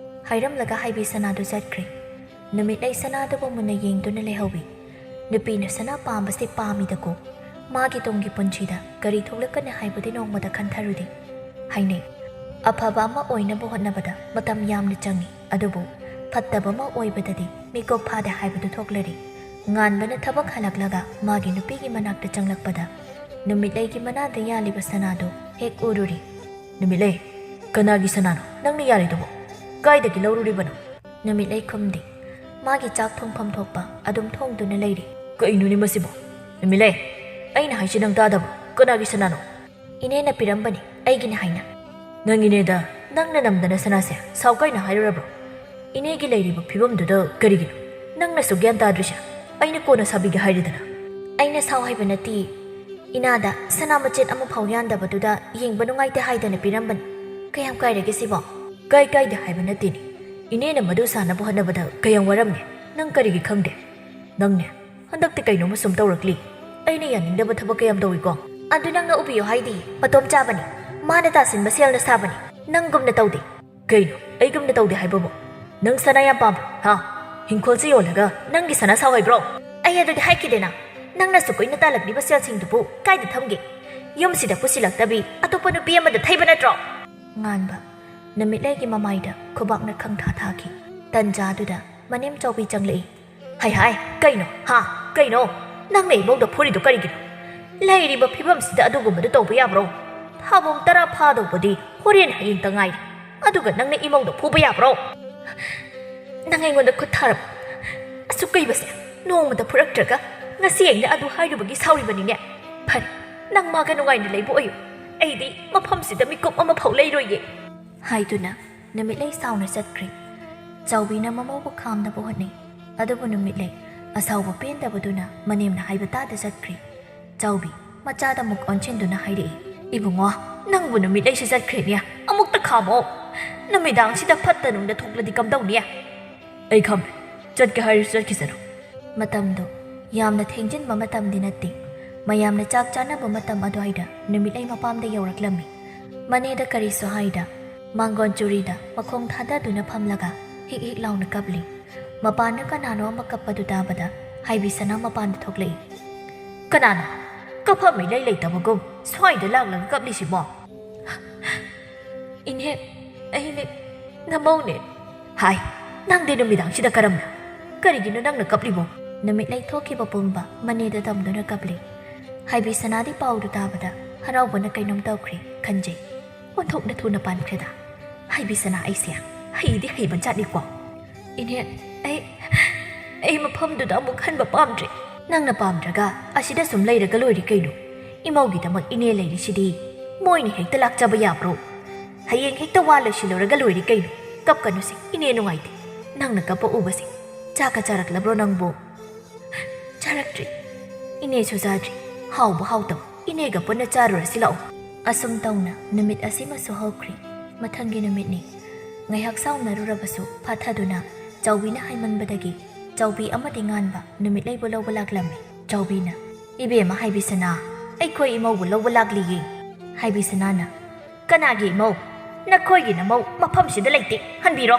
ꯍꯥꯏꯔꯝꯂꯒ ꯍꯥꯏꯕꯤ ꯁꯅꯥꯗꯨ ꯆꯠꯈ꯭ꯔꯦ꯫ ꯅꯨꯃꯤꯠꯂꯩ ꯁꯅꯥꯗꯨꯕꯨ ꯃꯨꯟꯅ ꯌꯦꯡꯗꯨꯅ ꯂꯩꯍꯧꯏ꯫ ꯅꯨꯄꯤꯅ ꯁꯅꯥ ꯄꯥꯝꯕꯁꯦ ꯄꯥꯝꯃꯤꯗꯀꯣ꯫ ꯃꯥꯒꯤ ꯇꯨꯡꯒꯤ ꯄꯨꯟꯁꯤꯗ ꯀꯔꯤ ꯊꯣꯛꯂꯛꯀꯅꯤ ꯍꯥꯏꯕꯗꯤ ꯅꯣꯡꯃꯗ ꯈꯟꯊꯔꯨꯗꯦ꯫ ꯍꯥꯏꯅꯩ, ꯑꯐꯕ ꯑꯃ ꯑꯣꯏꯅꯕ ꯍꯣꯠꯅꯕꯗ ꯃꯇꯝ ꯌꯥꯝꯅ ꯆꯪꯏ, ꯑꯗꯨꯕꯨ ꯐꯠꯇꯕ ꯑꯃ ꯑꯣꯏꯕꯗꯗꯤ ꯃꯤꯀꯨꯞ ꯐꯥꯗꯦ ꯍꯥꯏꯕꯗꯨ ꯊꯣꯛꯂꯔꯤ꯫ ꯉꯥꯟꯕꯅ ꯊꯕꯛ ꯍꯜꯂꯛꯂꯒ ꯃꯥꯒꯤ ꯅꯨꯄꯤꯒꯤ ꯃꯅꯥꯛꯇ ꯆꯪꯂꯛꯄꯗ, ꯅꯨꯃꯤꯠꯂꯩꯒꯤ ꯃꯅꯥꯗ ꯌꯥꯜꯂꯤꯕ ꯁꯅꯥꯗꯨ ꯍꯦꯛ ꯎꯔꯨꯔꯤ꯫ "ꯅꯨꯃꯤꯠꯂꯩ, ꯀꯅꯥꯒꯤ ꯁꯅꯥꯅꯣ ꯅꯪꯅ ꯌꯥꯜꯂꯤꯗꯨꯕꯣ? ꯀꯥꯏꯗꯒꯤ ꯂꯧꯔꯨꯔꯤꯕꯅꯣ?" ꯅꯨꯃꯤꯠꯂꯩ ꯈꯨꯝꯗꯦ꯫ ꯃꯥꯒꯤ ꯆꯥꯛ ꯊꯣꯡꯐꯝ ꯊꯣꯛꯄ ꯑꯗꯨꯝ ꯊꯣꯡꯗꯨꯅ ꯂꯩꯔꯤ꯫ "ꯀꯩꯅꯣꯅꯦ ꯃꯁꯤꯕꯣ? ꯅꯨꯃꯤꯠꯂꯩ, ꯑꯩꯅ ꯍꯥꯏꯁꯤ ꯅꯪ ꯇꯥꯗꯕ꯭ꯔꯣ? ꯀꯅꯥꯒꯤ ꯁꯅꯥꯅꯣ?" "ꯏꯅꯦꯅ ꯄꯤꯔꯝꯕꯅꯤ, ꯑꯩꯒꯤꯅꯤ ꯍꯥꯏꯅ꯫" "ꯅꯪ ꯏꯅꯦꯗ ꯅꯪꯅ ꯅꯝꯗꯅ ꯁꯅꯥꯁꯦ ꯁꯥꯎ ꯀꯥꯏꯅ ꯍꯥꯏꯔꯨꯔꯕ꯭ꯔꯣ? ꯏꯅꯦꯒꯤ ꯂꯩꯔꯤꯕ ꯐꯤꯕꯝꯗꯨꯗ ꯀꯔꯤꯒꯤꯅꯣ ꯅꯪꯅꯁꯨ ꯒ꯭ꯌꯥꯟ ꯇꯥꯗ꯭ꯔꯤꯁꯦ? ꯑꯩꯅ ꯀꯣꯟꯅ ꯁꯥꯕꯤꯒꯦ ꯍꯥꯏꯔꯦꯗꯅ꯫" "ꯑꯩꯅ ꯁꯥꯎ ꯍꯥꯏꯕ ꯅꯠꯇꯦ, ꯏꯅꯥꯗ ꯁꯅꯥ ꯃꯆꯦꯠ ꯑꯃꯐꯥꯎ ꯌꯥꯟꯗꯕꯗꯨꯗ ꯌꯦꯡꯕ ꯅꯨꯡꯉꯥꯏꯇꯦ ꯍꯥꯏꯗꯅ ꯄꯤꯔꯝꯕꯅꯤ꯫ ꯀꯌꯥꯝ ꯀꯥꯏꯔꯒꯦ ꯁꯤꯕꯣ?" "ꯀꯥꯏ ꯀꯥꯏꯗꯦ ꯍꯥꯏꯕ ꯅꯠꯇꯦꯅꯦ, ꯏꯅꯦꯅ ꯃꯗꯨ ꯁꯥꯅꯕ ꯍꯣꯠꯅꯕꯗ ꯀꯌꯥꯝ ꯋꯥꯔꯝꯅꯤ, ꯅꯪ ꯀꯔꯤꯒꯤ ꯈꯪꯗꯦ? ꯅꯪꯅꯦ, ꯍꯟꯗꯛꯇꯤ ꯀꯩꯅꯣꯝꯃ ꯁꯨꯝ ꯇꯧꯔꯛꯂꯤ꯫ ꯑꯩꯅ ꯌꯥꯅꯤꯡꯗꯕ ꯊꯕꯛ ꯀꯌꯥꯝ ꯇꯧꯏꯀꯣ꯫" "ꯑꯗꯨ ꯅꯪꯅ ꯎꯕꯤꯌꯨ ꯍꯥꯏꯗꯤ, ꯃꯇꯣꯝ ꯆꯥꯕꯅꯤ, ꯃꯥꯅ ꯇꯥꯁꯤꯟꯕ ꯁꯦꯜꯅ ꯁꯥꯕꯅꯤ, ꯅꯪꯒꯨꯝꯅ ꯇꯧꯗꯦ꯫" "ꯀꯩꯅꯣ ꯑꯩꯒꯨꯝꯅ ꯇꯧꯗꯦ ꯍꯥꯏꯕꯕꯨ? ꯅꯪ ꯁꯅꯥ ꯌꯥꯝ ꯄꯥꯝꯕ꯭ꯔꯣ, ꯍꯥ? ꯍꯤꯡꯈꯣꯜꯁꯦ ꯌꯣꯜꯂꯒ ꯅꯪꯒꯤ ꯁꯅꯥ ꯁꯥꯎ ꯍꯥꯏꯕ꯭ꯔꯣ?" "ꯑꯩ ꯑꯗꯨꯗꯤ ꯍꯥꯏꯈꯤꯗꯦꯅ, ꯅꯪꯅꯁꯨ ꯀꯨꯏꯅ ꯇꯥꯜꯂꯛꯂꯤꯕ ꯁꯦꯜꯁꯤꯡꯗꯨꯕꯨ ꯀꯥꯏꯗ ꯊꯝꯒꯦ? ꯌꯨꯝꯁꯤꯗ ꯄꯨꯁꯤꯜꯂꯛꯇꯕꯤ ꯑꯇꯣꯞꯄ ꯅꯨꯄꯤ ꯑꯃꯗ ꯊꯩꯕ ꯅꯠꯇ꯭ꯔꯣ?" ꯉꯥꯟꯕ, ꯅꯨꯃꯤꯠꯂꯩꯒꯤ ꯃꯃꯥꯏꯗ ꯈꯨꯕꯥꯛꯅ ꯈꯪꯊꯥ ꯊꯥꯈꯤ꯫ ꯇꯟꯖꯥꯗꯨꯗ ꯃꯅꯦꯝ ꯆꯥꯎꯕꯤ ꯆꯪꯂꯛꯏ꯫ "ꯍꯥꯏ ꯍꯥꯏ, ꯀꯩꯅꯣ? ꯍꯥ? ꯀꯩꯅꯣ? ꯅꯪꯅ ꯏꯃꯧꯗ ꯐꯨꯔꯤꯗꯨ ꯀꯔꯤꯒꯤꯅꯣ? ꯂꯩꯔꯤꯕ ꯐꯤꯕꯝꯁꯤꯗ ꯑꯗꯨꯒꯨꯝꯕꯗꯨ ꯇꯧꯕ ꯌꯥꯕ꯭ꯔꯣ? ꯊꯥꯕꯣꯡ ꯇꯔꯥ ꯐꯥꯗꯧꯕꯗꯤ ꯍꯣꯔꯦꯟ ꯍꯌꯦꯡꯇ ꯉꯥꯏꯔꯦ, ꯑꯗꯨꯒ ꯅꯪꯅ ꯏꯃꯧꯗ ꯐꯨꯕ ꯌꯥꯕ꯭ꯔꯣ?" "ꯅꯪ ꯑꯩꯉꯣꯟꯗ ꯈꯨꯠ ꯊꯥꯔꯕ? ꯑꯁꯨꯛ ꯀꯩꯕꯁꯦ ꯅꯣꯡꯃꯗ ꯐꯨꯔꯛꯇ꯭ꯔꯒ ꯉꯁꯤ ꯑꯩꯅ ꯑꯗꯨ ꯍꯥꯏꯔꯨꯕꯒꯤ ꯁꯥꯎꯔꯤꯕꯅꯤꯅꯦ꯫ ꯐꯔꯦ, ꯅꯪ ꯃꯥꯒ ꯅꯨꯡꯉꯥꯏꯅ ꯂꯩꯕ ꯑꯣꯏꯌꯨ, ꯑꯩꯗꯤ ꯃꯐꯝꯁꯤꯗ ꯃꯤꯀꯨꯞ ꯑꯃꯐꯥꯎ ꯂꯩꯔꯣꯏꯌꯦ꯫" ꯍꯥꯏꯗꯨꯅ ꯅꯨꯃꯤꯠꯂꯩ ꯁꯥꯎꯅ ꯆꯠꯈ꯭ꯔꯦ꯫ ꯆꯥꯎꯕꯤꯅ ꯃꯃꯧꯕꯨ ꯈꯥꯝꯅꯕ ꯍꯣꯠꯅꯩ, ꯑꯗꯨꯕꯨ ꯅꯨꯃꯤꯠꯂꯩ ꯑꯁꯥꯎꯕ ꯄꯦꯟꯗꯕꯗꯨꯅ ꯃꯅꯦꯝꯅ ꯍꯥꯏꯕ ꯇꯥꯗ ꯆꯠꯈ꯭ꯔꯦ꯫ ꯆꯥꯎꯕꯤ ꯃꯆꯥꯗ ꯑꯃꯨꯛ ꯑꯣꯟꯁꯤꯟꯗꯨꯅ ꯍꯥꯏꯔꯛꯏ, "ꯏꯕꯨꯡꯉꯣ, ꯅꯪꯕꯨ ꯅꯨꯃꯤꯠꯂꯩꯁꯤ ꯆꯠꯈ꯭ꯔꯦꯅꯦ, ꯑꯃꯨꯛꯇ ꯈꯥꯝꯃꯣ꯫ ꯅꯨꯃꯤꯗꯥꯡꯁꯤꯗ ꯐꯠꯇ ꯅꯨꯡꯗ ꯊꯣꯛꯂꯗꯤ ꯀꯝꯗꯧꯅꯤ?" "ꯑꯩ ꯈꯥꯝꯃꯦ, ꯆꯠꯀꯦ ꯍꯥꯏꯔꯁꯨ ꯆꯠꯈꯤꯁꯅꯨ꯫" ꯃꯇꯝꯗꯨ ꯌꯥꯝꯅ ꯊꯦꯡꯖꯤꯟꯕ ꯃꯇꯝꯗꯤ ꯅꯠꯇꯦ꯫ ꯃꯌꯥꯝꯅ ꯆꯥꯛ ꯆꯥꯅꯕ ꯃꯇꯝ ꯑꯗꯨꯋꯥꯏꯗ ꯅꯨꯃꯤꯠꯂꯩ ꯃꯄꯥꯝꯗ ꯌꯧꯔꯛꯂꯝꯃꯤ꯫ ꯃꯅꯦꯗ ꯀꯔꯤꯁꯨ ꯍꯥꯏꯗ ꯃꯥꯡꯒꯣꯟ ꯆꯨꯔꯤꯗ ꯃꯈꯣꯡ ꯊꯥꯗꯗꯨꯅ ꯐꯝꯂꯒ ꯍꯤꯛ ꯍꯤꯛ ꯂꯥꯎꯅ ꯀꯞꯂꯤ꯫ ꯃꯄꯥꯟꯗ ꯀꯅꯥꯅꯣ ꯑꯃ ꯀꯞꯄꯗꯨ ꯇꯥꯕꯗ ꯍꯥꯏꯕꯤ ꯁꯅꯥ ꯃꯄꯥꯟꯗ ꯊꯣꯛꯂꯛꯏ꯫ "ꯀꯅꯥꯅꯣ ꯀꯞꯐꯝ ꯏꯂꯩ ꯂꯩꯇꯕꯒꯨꯝ ꯁ꯭ꯋꯥꯏꯗ ꯂꯥꯛꯂꯒ ꯀꯞꯂꯤꯁꯤꯕꯣ?" "ꯏꯅꯦ, ꯑꯩꯅꯦ, ꯅꯃꯧꯅꯦ꯫" "ꯍꯥꯏ, ꯅꯪꯗꯤ ꯅꯨꯃꯤꯗꯥꯡꯁꯤꯗ ꯀꯔꯝꯅ? ꯀꯔꯤꯒꯤꯅꯣ ꯅꯪꯅ ꯀꯞꯂꯤꯕꯣ?" ꯅꯨꯃꯤꯠꯂꯩ ꯊꯣꯛꯈꯤꯕ ꯄꯨꯝꯕ ꯃꯅꯦꯗ ꯇꯝꯗꯨꯅ ꯀꯞꯂꯤ꯫ ꯍꯥꯏꯕꯤ ꯁꯅꯥꯗꯤ ꯄꯥꯎꯗꯨ ꯇꯥꯕꯗ ꯍꯔꯥꯎꯕꯅ ꯀꯩꯅꯣꯝ ꯇꯧꯈ꯭ꯔꯦ ꯈꯟꯖꯩ꯫ "ꯑꯣꯟꯊꯣꯛꯅ ꯊꯨꯅ ꯄꯥꯟꯈ꯭ꯔꯦꯗ꯫ ꯍꯥꯏꯕꯤ ꯁꯅꯥ ꯑꯩꯁꯦ ꯍꯩꯗꯤ ꯍꯩꯕ ꯖꯥꯠꯅꯤꯀꯣ꯫" "ꯏꯅꯦ, ꯑꯩ, ꯑꯩ ꯃꯐꯝꯗꯨꯗ ꯑꯃꯨꯛ ꯍꯟꯕ ꯄꯥꯝꯗ꯭ꯔꯦ꯫" "ꯅꯪꯅ ꯄꯥꯝꯗ꯭ꯔꯒ ꯑꯁꯤꯗ ꯁꯨꯝ ꯂꯩꯔꯒ ꯂꯣꯏꯔꯦ ꯀꯩꯅꯣ? ꯏꯃꯧꯒꯤꯗꯃꯛ ꯏꯅꯦ ꯂꯩꯔꯤꯁꯤꯗꯤ, ꯃꯣꯏꯅ ꯍꯦꯛꯇ ꯂꯥꯛꯆꯕ ꯌꯥꯕ꯭ꯔꯣ? ꯍꯌꯦꯡ ꯍꯦꯛꯇ ꯋꯥ ꯂꯣꯏꯁꯤꯜꯂꯨꯔꯒ ꯂꯣꯏꯔꯦ ꯀꯩꯅꯣ꯫ ꯀꯞꯀꯅꯨꯁꯦ, ꯏꯅꯦ ꯅꯨꯡꯉꯥꯏꯇꯦ꯫ ꯅꯪꯅ ꯀꯞꯄ ꯎꯕꯁꯦ꯫ ꯆꯥꯛꯀ ꯆꯥꯔꯛꯂꯕ꯭ꯔꯣ ꯅꯪꯕꯨ?" "ꯆꯥꯔꯛꯇ꯭ꯔꯤ꯫ ꯏꯅꯦꯁꯨ ꯆꯥꯗ꯭ꯔꯤ꯫ ꯍꯥꯎꯕ ꯍꯥꯎꯇꯕ ꯏꯅꯦꯒ ꯄꯨꯟꯅ ꯆꯥꯔꯨꯔꯁꯤ ꯂꯥꯛꯑꯣ꯫" ꯑꯁꯨꯝ ꯇꯧꯅ ꯅꯨꯃꯤꯠ ꯑꯁꯤꯃꯁꯨ ꯍꯧꯈ꯭ꯔꯤ꯫ ꯃꯊꯪꯒꯤ ꯅꯨꯃꯤꯠꯅꯤ꯫ ꯉꯥꯏꯍꯥꯛ ꯁꯥꯎꯅꯔꯨꯔꯕꯁꯨ ꯐꯥꯊꯗꯨꯅ ꯆꯥꯎꯕꯤꯅ ꯍꯥꯏꯃꯟꯕꯗꯒꯤ ꯆꯥꯎꯕꯤ ꯑꯃꯗꯤ ꯉꯥꯟꯕ ꯅꯨꯃꯤꯠꯂꯩꯕꯨ ꯂꯧꯕ ꯂꯥꯛꯂꯝꯃꯤ꯫ ꯆꯥꯎꯕꯤꯅ, "ꯏꯕꯦꯝꯃ ꯍꯥꯏꯕꯤ ꯁꯅꯥ, ꯑꯩꯈꯣꯏ ꯏꯃꯧꯕꯨ ꯂꯧꯕ ꯂꯥꯛꯂꯤꯌꯦ꯫" ꯍꯥꯏꯕꯤ ꯁꯅꯥꯅ, "ꯀꯅꯥꯒꯤ ꯏꯃꯧ? ꯅꯈꯣꯏꯒꯤ ꯅꯃꯧ ꯃꯐꯝꯁꯤꯗ ꯂꯩꯇꯦ, ꯍꯟꯕꯤꯔꯣ꯫"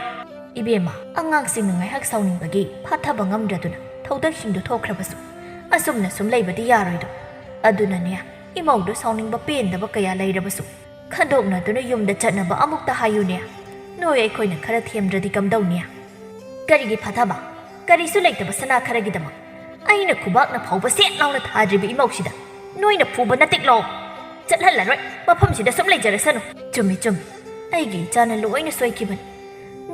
ꯏꯕꯦꯝꯃ, ꯑꯉꯥꯡꯁꯤꯡꯅ ꯉꯥꯏꯍꯥꯛ ꯁꯥꯎꯅꯤꯡꯕꯒꯤ ꯐꯥꯊꯕ ꯉꯝꯗ꯭ꯔꯗꯨꯅ ꯊꯧꯗꯛꯁꯤꯡꯗꯨ ꯊꯣꯛꯈ꯭ꯔꯕꯁꯨ, ꯑꯁꯨꯝꯅ ꯁꯨꯝ ꯂꯩꯕꯗꯤ ꯌꯥꯔꯣꯏꯗꯣ꯫ ꯑꯗꯨꯅꯅꯦ, ꯏꯃꯧꯗꯣ ꯁꯥꯎꯅꯤꯡꯕ ꯄꯦꯟꯗꯕ ꯀꯌꯥ ꯂꯩꯔꯕꯁꯨ, ꯈꯟꯗꯣꯛꯅꯗꯨꯅ ꯌꯨꯝꯗ ꯆꯠꯅꯕ ꯑꯃꯨꯛꯇ ꯍꯥꯏꯌꯨꯅꯦ꯫ ꯅꯣꯏ ꯑꯩꯈꯣꯏꯅ ꯈꯔ ꯊꯦꯝꯗ꯭ꯔꯗꯤ ꯀꯝꯗꯧꯅꯤ? ꯀꯔꯤꯒꯤ ꯐꯥꯊꯕ? ꯀꯔꯤꯁꯨ ꯂꯩꯇꯕ ꯁꯅꯥ ꯈꯔꯒꯤꯗꯃꯛ ꯑꯩꯅ ꯈꯨꯕꯥꯛꯅ ꯐꯥꯎꯕ ꯁꯦꯠ ꯂꯥꯎꯅ ꯊꯥꯗ꯭ꯔꯤꯕ ꯏꯃꯧꯁꯤꯗ ꯅꯣꯏꯅ ꯐꯨꯕ ꯅꯠꯇꯦꯛꯂꯣ? ꯆꯠꯍꯜꯂꯔꯣꯏ, ꯃꯐꯝꯁꯤꯗ ꯁꯨꯝ ꯂꯩꯖꯔꯁꯅꯨ꯫ ꯆꯨꯝꯃꯤ, ꯆꯨꯝꯃꯤ꯫ ꯑꯩꯒꯤ ꯏꯆꯥꯅ ꯂꯣꯏꯅ ꯁꯣꯏꯈꯤꯕꯅꯤ꯫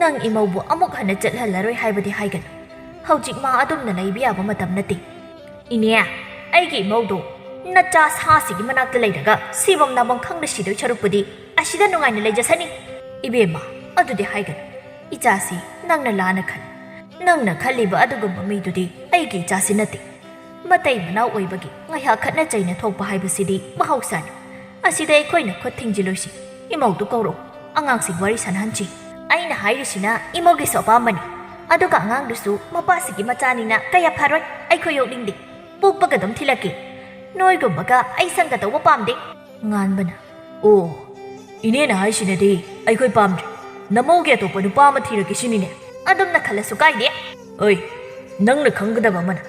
ꯅꯪ ꯏꯃꯧꯕꯨ ꯑꯃꯨꯛ ꯍꯟꯅ ꯆꯠꯍꯜꯂꯔꯣꯏ ꯍꯥꯏꯕꯗꯤ ꯍꯥꯏꯒꯅꯨ꯫ ꯍꯧꯖꯤꯛ ꯃꯥ ꯑꯗꯨꯝꯅ ꯂꯩꯕ ꯌꯥꯕ ꯃꯇꯝ ꯅꯠꯇꯦ꯫ ꯏꯅꯦ, ꯑꯩꯒꯤ ꯏꯃꯧꯗꯣ ꯅꯆꯥ ꯁꯥꯁꯤꯒꯤ ꯃꯅꯥꯛꯇ ꯂꯩꯔꯒ ꯁꯤꯐꯝ ꯅꯥꯐꯝ ꯈꯪꯗ ꯁꯤꯗꯣꯏ ꯁꯔꯨꯛꯄꯨꯗꯤ ꯑꯁꯤꯗ ꯅꯨꯡꯉꯥꯏꯅ ꯂꯩꯖꯁꯅꯤ꯫ ꯏꯕꯦꯝꯃ, ꯑꯗꯨꯗꯤ ꯍꯥꯏꯒꯅꯨ꯫ ꯏꯆꯥꯁꯤ ꯅꯪꯅ ꯂꯥꯟꯅ ꯈꯜꯂꯤ꯫ ꯅꯪꯅ ꯈꯜꯂꯤꯕ ꯑꯗꯨꯒꯨꯝꯕ ꯃꯤꯗꯨꯗꯤ ꯑꯩꯒꯤ ꯏꯆꯥꯁꯤ ꯅꯠꯇꯦ꯫ ꯃꯇꯩ ꯃꯅꯥꯎ ꯑꯣꯏꯕꯒꯤ ꯉꯥꯏꯍꯥꯛ ꯈꯠꯅ ꯆꯩꯅ ꯊꯣꯛꯄ ꯍꯥꯏꯕꯁꯤꯗꯤ ꯃꯍꯧꯁꯥꯅꯤ꯫ ꯑꯁꯤꯗ ꯑꯩꯈꯣꯏꯅ ꯈꯨꯠ ꯊꯤꯡꯖꯤꯜꯂꯣꯏꯁꯤ꯫ ꯏꯃꯧꯗꯨ ꯀꯧꯔꯛꯎ꯫ ꯑꯉꯥꯡꯁꯤꯡ ꯋꯥꯔꯤ ꯁꯥꯟꯅꯍꯟꯁꯤ꯫ ꯑꯩꯅ ꯍꯥꯏꯔꯤꯁꯤꯅ ꯏꯃꯧꯒꯤꯁꯨ ꯑꯄꯥꯝꯕꯅꯤ꯫ ꯑꯗꯨꯒ ꯑꯉꯥꯡꯗꯨꯁꯨ ꯃꯄꯥꯁꯤꯒꯤ ꯃꯆꯥꯅꯤꯅ ꯀꯌꯥ ꯐꯔꯣꯏ꯫ ꯑꯩꯈꯣꯏ ꯌꯣꯛꯅꯤꯡꯗꯦ꯫ ꯄꯣꯛꯄꯒ ꯑꯗꯨꯝ ꯊꯤꯜꯂꯛꯀꯦ꯫ ꯅꯣꯏꯒꯨꯝꯕꯒ ꯑꯩ ꯁꯪꯒ ꯇꯧꯕ ꯄꯥꯝꯗꯦ꯫ ꯉꯥꯟꯕꯅ, "ꯑꯣ, ꯏꯅꯦꯅ ꯍꯥꯏꯁꯤꯅꯗꯤ ꯑꯩꯈꯣꯏ ꯄꯥꯝꯗ꯭ꯔꯦ꯫ ꯅꯃꯧꯒꯤ ꯑꯇꯣꯞꯄ ꯅꯨꯄꯥ ꯑꯃ ꯊꯤꯔꯛꯀꯦ ꯁꯤꯅꯤꯅꯦ?" "ꯑꯗꯨꯝꯅ ꯈꯜꯂꯁꯨ ꯀꯥꯏꯗꯦ꯫" "ꯑꯣꯏ, ꯅꯪꯅ ꯈꯪꯒꯗꯕ ꯑꯃꯅ,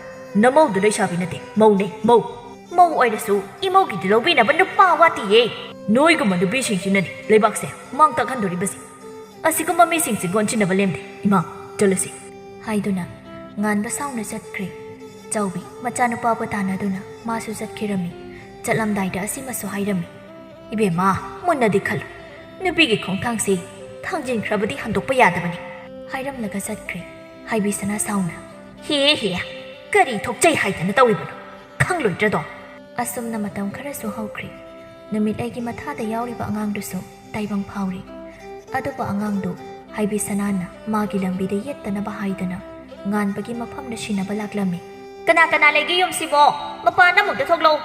ꯅꯃꯧꯗꯨ ꯂꯩꯁꯥꯕꯤ ꯅꯠꯇꯦ, ꯃꯧꯅꯦ, ꯃꯧ꯫" "ꯃꯧ ꯑꯣꯏꯔꯁꯨ ꯏꯃꯧꯒꯤꯗꯤ ꯂꯧꯕꯤꯅꯕ ꯅꯨꯄꯥ ꯋꯥꯠꯇꯤꯌꯦ꯫" "ꯅꯣꯏꯒꯨꯝꯕ ꯅꯨꯄꯤꯁꯤꯡꯁꯤꯅꯅꯤ ꯂꯩꯕꯥꯛꯁꯦ ꯃꯥꯡ ꯇꯥꯛꯍꯟꯗꯣꯔꯤꯕꯁꯤ꯫ ꯑꯁꯤꯒꯨꯝꯕ ꯃꯤꯁꯤꯡꯁꯤ ꯒꯣꯟꯁꯤꯟꯅꯕ ꯂꯦꯝꯗꯦ꯫ ꯏꯃꯥ, ꯆꯠꯂꯁꯤ," ꯍꯥꯏꯗꯨꯅ ꯉꯥꯟꯕ ꯁꯥꯎꯅ ꯆꯠꯈ꯭ꯔꯦ꯫ ꯆꯥꯎꯕꯤ ꯃꯆꯥꯅꯨꯄꯥꯕꯨ ꯇꯥꯟꯅꯗꯨꯅ ꯃꯥꯁꯨ ꯆꯠꯈꯤꯔꯝꯃꯤ꯫ ꯆꯠꯂꯝꯗꯥꯏꯗ ꯑꯁꯤꯃꯁꯨ ꯍꯥꯏꯔꯝꯃꯤ, "ꯏꯕꯦꯝꯃ, ꯃꯨꯟꯅꯗꯤ ꯈꯜꯂꯨ꯫ ꯅꯨꯄꯤꯒꯤ ꯈꯣꯡꯊꯥꯡꯁꯤ ꯊꯥꯡꯖꯤꯟꯈ꯭ꯔꯕꯗꯤ ꯍꯟꯗꯣꯛꯄ ꯌꯥꯗꯕꯅꯤ," ꯍꯥꯏꯔꯝꯂꯒ ꯆꯠꯈ꯭ꯔꯦ꯫ ꯍꯥꯏꯕꯤ ꯁꯅꯥ ꯁꯥꯎꯅ, "ꯍꯦ ꯍꯦ, ꯀꯔꯤ ꯊꯣꯛꯆꯩ ꯍꯥꯏꯗꯅ ꯇꯧꯔꯤꯕꯅꯣ? ꯈꯪꯂꯣꯏꯗ꯭ꯔꯗꯣ?" ꯑꯁꯨꯝꯅ ꯃꯇꯝ ꯈꯔꯁꯨ ꯍꯧꯈ꯭ꯔꯦ꯫ ꯅꯨꯃꯤꯠꯂꯩꯒꯤ ꯃꯊꯥꯗ ꯌꯥꯎꯔꯤꯕ ꯑꯉꯥꯡꯗꯨꯁꯨ ꯇꯥꯏꯕꯪ ꯐꯥꯎꯔꯦ꯫ ꯑꯗꯨꯕꯨ ꯑꯉꯥꯡꯗꯨ ꯍꯥꯏꯕꯤ ꯁꯅꯥꯅ ꯃꯥꯒꯤ ꯂꯝꯕꯤꯗ ꯌꯦꯠꯇꯅꯕ ꯍꯥꯏꯗꯨꯅ ꯉꯥꯟꯕꯒꯤ ꯃꯐꯝꯗ ꯁꯤꯟꯅꯕ ꯂꯥꯛꯂꯝꯃꯤ꯫ "ꯀꯅꯥ ꯀꯅꯥ ꯂꯩꯒꯦ ꯌꯨꯝꯁꯤꯕꯣ? ꯃꯄꯥꯟ ꯑꯃꯨꯛꯇ ꯊꯣꯛꯂꯛꯎ꯫"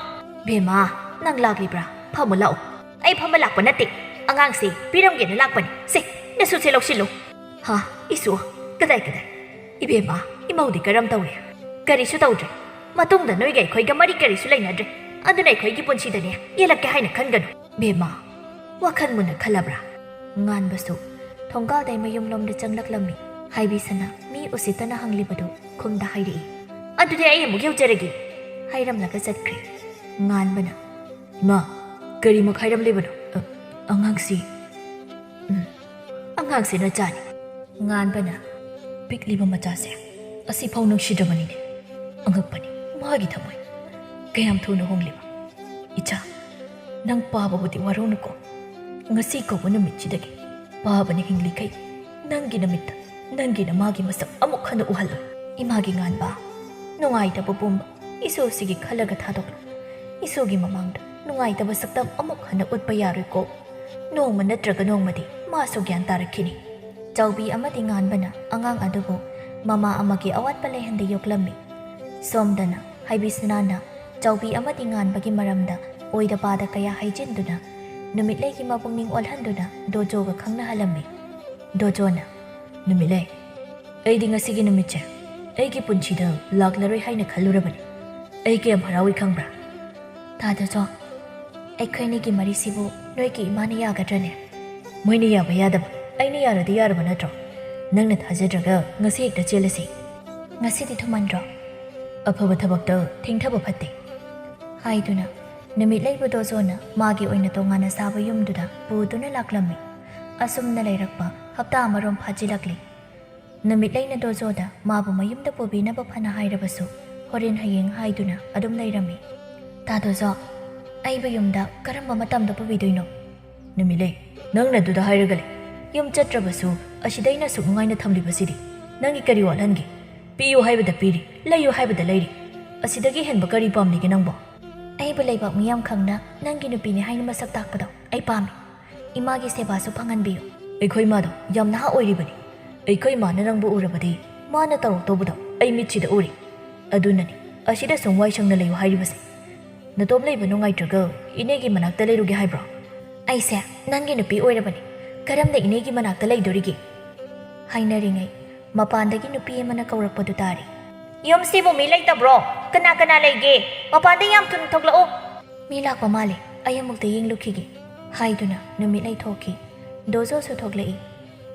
"ꯕꯦꯝꯃ, ꯅꯪ ꯂꯥꯛꯂꯤꯕ꯭ꯔꯥ? ꯐꯝꯃꯨ ꯂꯥꯛꯑꯣ꯫" "ꯑꯩ ꯐꯝꯕ ꯂꯥꯛꯄ ꯅꯠꯇꯦ, ꯑꯉꯥꯡꯁꯦ ꯄꯤꯔꯝꯒꯦꯅ ꯂꯥꯛꯄꯅꯤ꯫ ꯁꯦ, ꯅꯁꯨꯁꯦ ꯂꯧꯁꯤꯜꯂꯨ꯫" "ꯍꯥ? ꯏꯁꯨ, ꯀꯗꯥꯏ ꯀꯗꯥꯏ? ꯏꯕꯦꯝꯃ, ꯏꯃꯧꯗꯤ ꯀꯔꯝ ꯇꯧꯔꯦ?" "ꯀꯔꯤꯁꯨ ꯇꯧꯗ꯭ꯔꯦ꯫ ꯃꯇꯨꯡꯗ ꯅꯣꯏꯒ ꯑꯩꯈꯣꯏꯒ ꯃꯔꯤ ꯀꯔꯤꯁꯨ ꯂꯩꯅꯗ꯭ꯔꯦ꯫ ꯑꯗꯨꯅ ꯑꯩꯈꯣꯏꯒꯤ ꯄꯨꯟꯁꯤꯗꯅꯦ ꯌꯦꯜꯂꯛꯀꯦ ꯍꯥꯏꯅ ꯈꯟꯒꯅꯨ꯫" "ꯕꯦꯝꯃ, ꯋꯥꯈꯜ ꯃꯨꯟꯅ ꯈꯜꯂꯕ꯭ꯔꯥ?" ꯉꯥꯟꯕꯁꯨ ꯊꯣꯡꯒꯥꯜꯗꯩ ꯃꯌꯨꯝꯂꯣꯝꯗ ꯆꯪꯂꯛꯂꯝꯃꯤ꯫ ꯍꯥꯏꯕꯤ ꯁꯅꯥ ꯃꯤ ꯎꯁꯤꯠꯇꯅ ꯍꯪꯂꯤꯕꯗꯨ ꯈꯨꯝꯗ ꯍꯥꯏꯔꯛꯏ꯫ "ꯑꯗꯨꯗꯤ ꯑꯩ ꯑꯃꯨꯛ ꯌꯧꯖꯔꯒꯦ," ꯍꯥꯏꯔꯝꯂꯒ ꯆꯠꯈ꯭ꯔꯦ꯫ ꯉꯥꯟꯕꯅ, "ꯏꯃꯥ, ꯀꯔꯤꯃꯨꯛ ꯍꯥꯏꯔꯝꯂꯤꯕꯅꯣ? ꯑ, ꯑꯉꯥꯡꯁꯤ, ꯎꯝ, ꯑꯉꯥꯡꯁꯤ ꯅꯆꯥꯅꯤ꯫" ꯉꯥꯟꯕꯅ, "ꯄꯤꯛꯂꯤꯕ ꯃꯆꯥꯁꯦ ꯑꯁꯤꯐꯥꯎ ꯅꯨꯡꯁꯤꯗ꯭ꯔꯕꯅꯤꯅꯦ꯫ ꯑꯉꯛꯄꯅꯤ, ꯃꯥꯒꯤ ꯊꯃꯣꯏ ꯀꯌꯥꯝ ꯊꯨꯅ ꯍꯣꯡꯂꯤꯕ꯫ ꯏꯆꯥ, ꯅꯪ ꯄꯥꯕꯕꯨꯗꯤ ꯋꯥꯔꯧꯅꯨꯀꯣ꯫ ꯉꯁꯤ ꯀꯧꯕ ꯅꯨꯃꯤꯠꯁꯤꯗꯒꯤ ꯄꯥꯕꯅ ꯍꯤꯡꯂꯤꯈꯩ ꯅꯪꯒꯤ ꯅꯃꯤꯠꯇ ꯅꯪꯒꯤ ꯅꯃꯥꯒꯤ ꯃꯁꯛ ꯑꯃꯨꯛ ꯍꯟꯅ ꯎꯍꯜꯂꯣꯏ꯫" ꯏꯃꯥꯒꯤ ꯉꯥꯟꯕ, ꯅꯨꯡꯉꯥꯏꯇꯕ ꯄꯨꯝꯕ ꯏꯁꯨꯁꯤꯒꯤ ꯈꯜꯂꯒ ꯊꯥꯗꯣꯛꯂꯣ꯫ ꯏꯁꯨꯒꯤ ꯃꯃꯥꯡꯗ ꯅꯨꯡꯉꯥꯏꯇꯕ ꯁꯛꯇꯝ ꯑꯃꯨꯛ ꯍꯟꯅ ꯎꯠꯄ ꯌꯥꯔꯣꯏꯀꯣ꯫ ꯅꯣꯡꯃ ꯅꯠꯇ꯭ꯔꯒ ꯅꯣꯡꯃꯗꯤ ꯃꯥꯁꯨ ꯒ꯭ꯌꯥꯟ ꯇꯥꯔꯛꯈꯤꯅꯤ꯫ ꯆꯥꯎꯕꯤ ꯑꯃꯗꯤ ꯉꯥꯟꯕꯅ ꯑꯉꯥꯡ ꯑꯗꯨꯕꯨ ꯃꯃꯥ ꯑꯃꯒꯤ ꯑꯋꯥꯠꯄ ꯂꯩꯍꯟꯗ ꯌꯣꯛꯂꯝꯃꯤ꯫ ꯁꯣꯝꯗꯅ ꯍꯥꯏꯕꯤ ꯁꯅꯥꯅ ꯆꯥꯎꯕꯤ ꯑꯃꯗꯤ ꯉꯥꯟꯕꯒꯤ ꯃꯔꯝꯗ ꯑꯣꯏꯗ ꯄꯥꯗ ꯀꯌꯥ ꯍꯩꯖꯤꯟꯗꯨꯅ, ꯅꯨꯃꯤꯠꯂꯩꯒꯤ ꯃꯄꯨꯛꯅꯤꯡ ꯑꯣꯜꯍꯟꯗꯨꯅ ꯗꯣꯖꯣꯒ ꯈꯪꯅꯍꯜꯂꯝꯃꯤ꯫ ꯗꯣꯖꯣꯅ, "ꯅꯨꯃꯤꯠꯂꯩ, ꯑꯩꯗꯤ ꯉꯁꯤꯒꯤ ꯅꯨꯃꯤꯠꯁꯦ ꯑꯩꯒꯤ ꯄꯨꯟꯁꯤꯗ ꯂꯥꯛꯂꯔꯣꯏ ꯍꯥꯏꯅ ꯈꯜꯂꯨꯔꯕꯅꯤ꯫ ꯑꯩ ꯀꯌꯥꯝ ꯍꯔꯥꯎꯏ ꯈꯪꯕ꯭ꯔꯥ?" "ꯇꯥ ꯗꯣꯖꯣ, ꯑꯩꯈꯣꯏꯅꯤꯒꯤ ꯃꯔꯤꯁꯤꯕꯨ ꯅꯣꯏꯒꯤ ꯏꯃꯥꯅ ꯌꯥꯒꯗ꯭ꯔꯅꯦ?" "ꯃꯣꯏꯅ ꯌꯥꯕ ꯌꯥꯗꯕ ꯑꯩꯅ ꯌꯥꯔꯗꯤ ꯌꯥꯔꯕ ꯅꯠꯇ꯭ꯔꯣ? ꯅꯪꯅ ꯊꯥꯖꯗ꯭ꯔꯒ ꯉꯁꯤ ꯍꯦꯛꯇ ꯆꯦꯜꯂꯁꯤ꯫" "ꯉꯁꯤꯗꯤ ꯊꯨꯃꯟꯗ꯭ꯔꯣ?" "ꯑꯐꯕ ꯊꯕꯛꯇ ꯊꯦꯡꯊꯕ ꯐꯠꯇꯦ꯫" ꯍꯥꯏꯗꯨꯅ ꯅꯨꯃꯤꯠꯂꯩꯕꯨ ꯗꯣꯖꯣꯅ ꯃꯥꯒꯤ ꯑꯣꯏꯅ ꯇꯣꯉꯥꯟꯅ ꯁꯥꯕ ꯌꯨꯝꯗꯨꯗ ꯄꯨꯗꯨꯅ ꯂꯥꯛꯂꯝꯃꯤ꯫ ꯑꯁꯨꯝꯅ ꯂꯩꯔꯛꯄ ꯍꯞꯇꯥ ꯑꯃꯔꯣꯝ ꯐꯥꯖꯤꯜꯂꯛꯂꯤ꯫ ꯅꯨꯃꯤꯠꯂꯩꯅ ꯗꯣꯖꯣꯗ ꯃꯥꯕꯨ ꯃꯌꯨꯝꯗ ꯄꯨꯕꯤꯅꯕ ꯐꯅ ꯍꯥꯏꯔꯕꯁꯨ ꯍꯣꯔꯦꯟ ꯍꯌꯦꯡ ꯍꯥꯏꯗꯨꯅ ꯑꯗꯨꯝ ꯂꯩꯔꯝꯃꯤ꯫ "ꯇꯥ ꯗꯣꯖꯣ, ꯑꯩꯕꯨ ꯌꯨꯝꯗ ꯀꯔꯝꯕ ꯃꯇꯝꯗ ꯄꯨꯕꯤꯗꯣꯏꯅꯣ?" "ꯅꯨꯃꯤꯠꯂꯩ, ꯅꯪꯅ ꯑꯗꯨꯗ ꯍꯥꯏꯔꯒ ꯂꯩ꯫ ꯌꯨꯝ ꯆꯠꯇ꯭ꯔꯕꯁꯨ ꯑꯁꯤꯗ ꯑꯩꯅ ꯑꯁꯨꯛ ꯅꯨꯡꯉꯥꯏꯅ ꯊꯝꯂꯤꯕꯁꯤꯗꯤ ꯅꯪꯒꯤ ꯀꯔꯤ ꯋꯥꯠꯍꯟꯒꯦ? ꯄꯤꯌꯨ ꯍꯥꯏꯕꯗ ꯄꯤꯔꯤ, ꯂꯩꯌꯨ ꯍꯥꯏꯕꯗ ꯂꯩꯔꯤ꯫ ꯑꯁꯤꯗꯒꯤ ꯍꯦꯟꯕ ꯀꯔꯤ ꯄꯥꯝꯂꯤꯒꯦ ꯅꯪꯕꯣ?" "ꯑꯩꯕꯨ ꯂꯩꯕꯥꯛ ꯃꯤꯌꯥꯝ ꯈꯪꯅ ꯅꯪꯒꯤ ꯅꯨꯄꯤꯅꯤ ꯍꯥꯏꯅ ꯃꯁꯛ ꯇꯥꯛꯄꯗꯣ ꯑꯩ ꯄꯥꯝꯃꯤ꯫ ꯏꯃꯥꯒꯤ ꯁꯦꯕꯥꯁꯨ ꯐꯪꯍꯟꯕꯤꯌꯨ꯫" "ꯑꯩꯈꯣꯏ ꯃꯥꯗꯣ ꯌꯥꯝ ꯅꯍꯥ ꯑꯣꯏꯔꯤꯕꯅꯤ꯫ ꯑꯩꯈꯣꯏ ꯃꯥꯅ ꯅꯪꯕꯨ ꯎꯔꯕꯗꯤ ꯃꯥꯅ ꯇꯧꯔꯛꯇꯧꯕꯗꯣ ꯑꯩ ꯃꯤꯠꯁꯤꯗ ꯎꯔꯤ꯫ ꯑꯗꯨꯅꯅꯤ ꯑꯁꯤꯗ ꯁꯨꯝ ꯋꯥꯏ ꯁꯪꯅ ꯂꯩꯌꯨ ꯍꯥꯏꯔꯤꯕꯁꯦ꯫ ꯅꯇꯣꯝ ꯂꯩꯕ ꯅꯨꯡꯉꯥꯏꯇ꯭ꯔꯒ ꯏꯅꯦꯒꯤ ꯃꯅꯥꯛꯇ ꯂꯩꯔꯨꯒꯦ ꯍꯥꯏꯕ꯭ꯔꯣ?" "ꯑꯩꯁꯦ ꯅꯪꯒꯤ ꯅꯨꯄꯤ ꯑꯣꯏꯔꯕꯅꯤ꯫ ꯀꯔꯝꯅ ꯏꯅꯦꯒꯤ ꯃꯅꯥꯛꯇ ꯂꯩꯗꯣꯔꯤꯒꯦ?" ꯍꯥꯏꯅꯔꯤꯉꯩ ꯃꯄꯥꯟꯗꯒꯤ ꯅꯨꯄꯤ ꯑꯃꯅ ꯀꯧꯔꯛꯄꯗꯨ ꯇꯥꯔꯤ꯫ "ꯌꯨꯝꯁꯤꯕꯨ ꯃꯤ ꯂꯩꯇꯕ꯭ꯔꯣ? ꯀꯅꯥ ꯀꯅꯥ ꯂꯩꯒꯦ? ꯃꯄꯥꯟꯗ ꯌꯥꯝ ꯊꯨꯅ ꯊꯣꯛꯂꯛꯎ꯫" "ꯃꯤ ꯂꯥꯛꯄ ꯃꯥꯜꯂꯦ, ꯑꯩ ꯑꯃꯨꯛꯇ ꯌꯦꯡꯂꯨꯈꯤꯒꯦ" ꯍꯥꯏꯗꯨꯅ ꯅꯨꯃꯤꯠꯂꯩ ꯊꯣꯛꯈꯤ꯫ ꯗꯣꯖꯣꯁꯨ ꯊꯣꯛꯂꯛꯏ꯫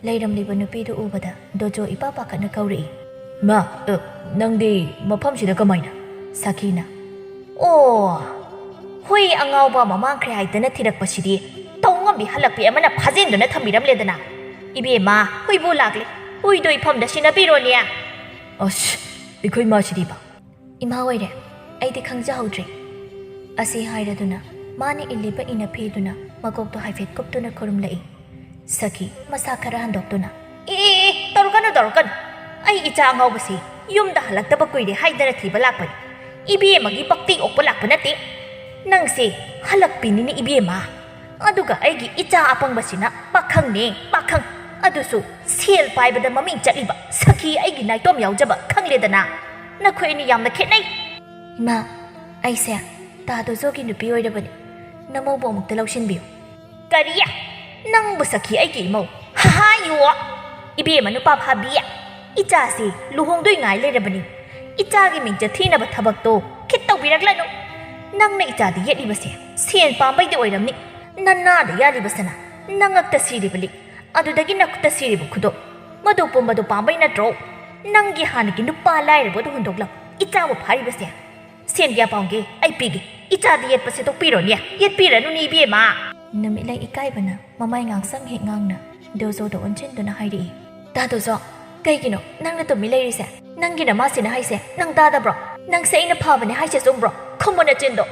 ꯂꯩꯔꯝꯂꯤꯕ ꯅꯨꯄꯤꯗꯨ ꯎꯕꯗ ꯗꯣꯖꯣ ꯏꯄꯥ ꯄꯥꯈꯠꯅ ꯀꯧꯔꯛꯏ꯫ "ꯃꯥ, ꯑ, ꯅꯪꯗꯤ ꯃꯐꯝꯁꯤꯗ ꯀꯃꯥꯏꯅ?" ꯁꯥꯈꯤꯅ꯫ "ꯑꯣ, ꯍꯨꯏ ꯑꯉꯥꯎꯕ ꯑꯃ ꯃꯥꯡꯈ꯭ꯔꯦ ꯍꯥꯏꯗꯅ ꯊꯤꯔꯛꯄꯁꯤꯗꯤ ꯇꯧ ꯉꯝꯕꯤ ꯍꯜꯂꯛꯄꯤ ꯑꯃꯅ ꯐꯥꯖꯤꯟꯗꯨꯅ ꯊꯝꯕꯤꯔꯝꯂꯦꯗꯅ꯫ ꯏꯕꯦꯝꯃ, ꯍꯨꯏꯕꯨ ꯂꯥꯛꯂꯦ꯫ ꯍꯨꯏꯗꯣ ꯏꯐꯝꯗ ꯁꯤꯟꯅꯕꯤꯔꯣꯅꯦ꯫" "ꯑꯁ, ꯑꯩꯈꯣꯏ ꯃꯥꯁꯤꯗꯤꯕ!" "ꯏꯃꯥ ꯑꯣꯏꯔꯦ, ꯑꯩꯗꯤ ꯈꯪꯖꯍꯧꯗ꯭ꯔꯦ꯫" ꯑꯁꯤ ꯍꯥꯏꯔꯗꯨꯅ ꯃꯥꯅ ꯏꯜꯂꯤꯕ ꯏꯅꯐꯤꯗꯨꯅ ꯃꯀꯣꯛꯇꯣ ꯍꯥꯏꯐꯦꯠ ꯀꯨꯞꯇꯨꯅ ꯈꯨꯔꯨꯝꯂꯛꯏ꯫ ꯁꯈꯤ ꯃꯁꯥ ꯈꯔ ꯍꯟꯗꯣꯛꯇꯨꯅ, "ꯑꯦ, ꯑꯦ, ꯑꯦ, ꯇꯧꯔꯛꯀꯅꯨ, ꯇꯧꯔꯛꯀꯅꯨ꯫ ꯑꯩ ꯏꯆꯥ ꯑꯉꯥꯎꯕꯁꯤ ꯌꯨꯝꯗ ꯍꯜꯂꯛꯇꯕ ꯀꯨꯏꯔꯦ ꯍꯥꯏꯗꯅ ꯊꯤꯕ ꯂꯥꯛꯄꯅꯤ꯫ ꯏꯕꯦꯝꯃꯒꯤ ꯚꯛꯇꯤ ꯑꯣꯛꯄ ꯂꯥꯛꯄ ꯅꯠꯇꯦ꯫ ꯅꯪꯁꯦ ꯍꯜꯂꯛꯄꯤꯅꯤꯅꯦ ꯏꯕꯦꯝꯃ꯫ ꯑꯗꯨꯒ ꯑꯩꯒꯤ ꯏꯆꯥ ꯑꯄꯪꯕꯁꯤꯅ ꯄꯥꯈꯪꯅꯦ, ꯄꯥꯈꯪ꯫ ꯑꯗꯨꯁꯨ ꯁꯦꯜ ꯄꯥꯏꯕꯗ ꯃꯃꯤꯡ ꯆꯠꯂꯤꯕ ꯁꯈꯤ ꯑꯩꯒꯤ ꯅꯥꯏꯇꯣꯝ ꯌꯥꯎꯖꯕ ꯈꯪꯂꯦꯗꯅ꯫ ꯅꯈꯣꯏ ꯑꯅꯤ ꯌꯥꯝꯅ ꯈꯦꯠꯅꯩ꯫" "ꯏꯃꯥ, ꯑꯩꯁꯦ ꯇꯥ ꯗꯣꯖꯣꯒꯤ ꯅꯨꯄꯤ ꯑꯣꯏꯔꯕꯅꯤ꯫ ꯅꯃꯧꯕꯨ ꯑꯃꯨꯛꯇ ꯂꯧꯁꯤꯟꯕꯤꯌꯨ꯫" "ꯀꯔꯤ? ꯅꯪꯕꯨ ꯁꯈꯤ ꯑꯩꯒꯤ ꯏꯃꯧ? ꯍꯥꯏꯌꯨ! ꯏꯕꯦꯝꯃ ꯅꯨꯄꯥ ꯐꯥꯕꯤ, ꯏꯆꯥꯁꯤ ꯂꯨꯍꯣꯡꯗꯣꯏ ꯉꯥꯏ ꯂꯩꯔꯕꯅꯤ꯫ ꯏꯆꯥꯒꯤ ꯃꯤꯡꯆꯠ ꯊꯤꯅꯕ ꯊꯕꯛꯇꯣ ꯈꯤꯠ ꯇꯧꯕꯤꯔꯛꯂꯅꯨ꯫ ꯅꯪꯅ ꯏꯆꯥꯗ ꯌꯦꯠꯂꯤꯕꯁꯦ ꯁꯦꯟ ꯄꯥꯝꯕꯩꯗꯤ ꯑꯣꯏꯔꯝꯅꯤ꯫ ꯅꯅꯥꯗ ꯌꯥꯜꯂꯤꯕ ꯁꯅꯥ, ꯅꯉꯛꯇ ꯁꯤꯔꯤꯕ ꯂꯤꯛ, ꯑꯗꯨꯗꯒꯤ ꯅꯈꯨꯠꯇ ꯁꯤꯔꯤꯕ ꯈꯨꯗꯣꯞ, ꯃꯗꯨ ꯄꯨꯝꯕꯗꯨ ꯄꯥꯝꯕꯩ ꯅꯠꯇ꯭ꯔꯣ? ꯅꯪꯒꯤ ꯍꯥꯟꯅꯒꯤ ꯅꯨꯄꯥ ꯂꯥꯏꯔꯕꯗꯨ ꯍꯨꯟꯗꯣꯛꯂꯝ ꯏꯆꯥꯕꯨ ꯐꯥꯔꯤꯕꯁꯦ꯫ ꯁꯦꯟ ꯀꯌꯥ ꯄꯥꯝꯒꯦ? ꯑꯩ ꯄꯤꯒꯦ꯫ ꯏꯆꯥꯗꯤ ꯌꯦꯠꯄꯁꯦ ꯇꯣꯛꯄꯤꯔꯣꯅꯦ, ꯌꯦꯠꯄꯤꯔꯅꯨꯅꯦ ꯏꯕꯦꯝꯃ꯫ ꯅꯨꯃꯤꯠꯂꯩ ꯏꯀꯥꯏꯕꯅ ꯃꯃꯥꯏ ꯉꯥꯡꯁꯪ ꯍꯦꯛ ꯉꯥꯡꯅ ꯗꯣꯖꯣꯗ ꯑꯣꯟꯁꯤꯟꯗꯨꯅ ꯍꯥꯏꯔꯛꯏ, "ꯇꯥ ꯗꯣꯖꯣ, ꯀꯩꯒꯤꯅꯣ ꯅꯪꯅ ꯇꯨꯝꯃꯤ ꯂꯩꯔꯤꯁꯦ? ꯅꯪꯒꯤ ꯅꯃꯥꯁꯤꯅ ꯍꯥꯏꯁꯦ ꯅꯪ ꯇꯥꯗꯕ꯭ꯔꯣ? ꯅꯪꯁꯦ ꯑꯩꯅ ꯐꯕꯅꯦ ꯍꯥꯏꯁꯦ ꯆꯨꯝꯕ꯭ꯔꯣ? ꯈꯨꯝꯃꯨ ꯅꯆꯤꯟꯗꯣ꯫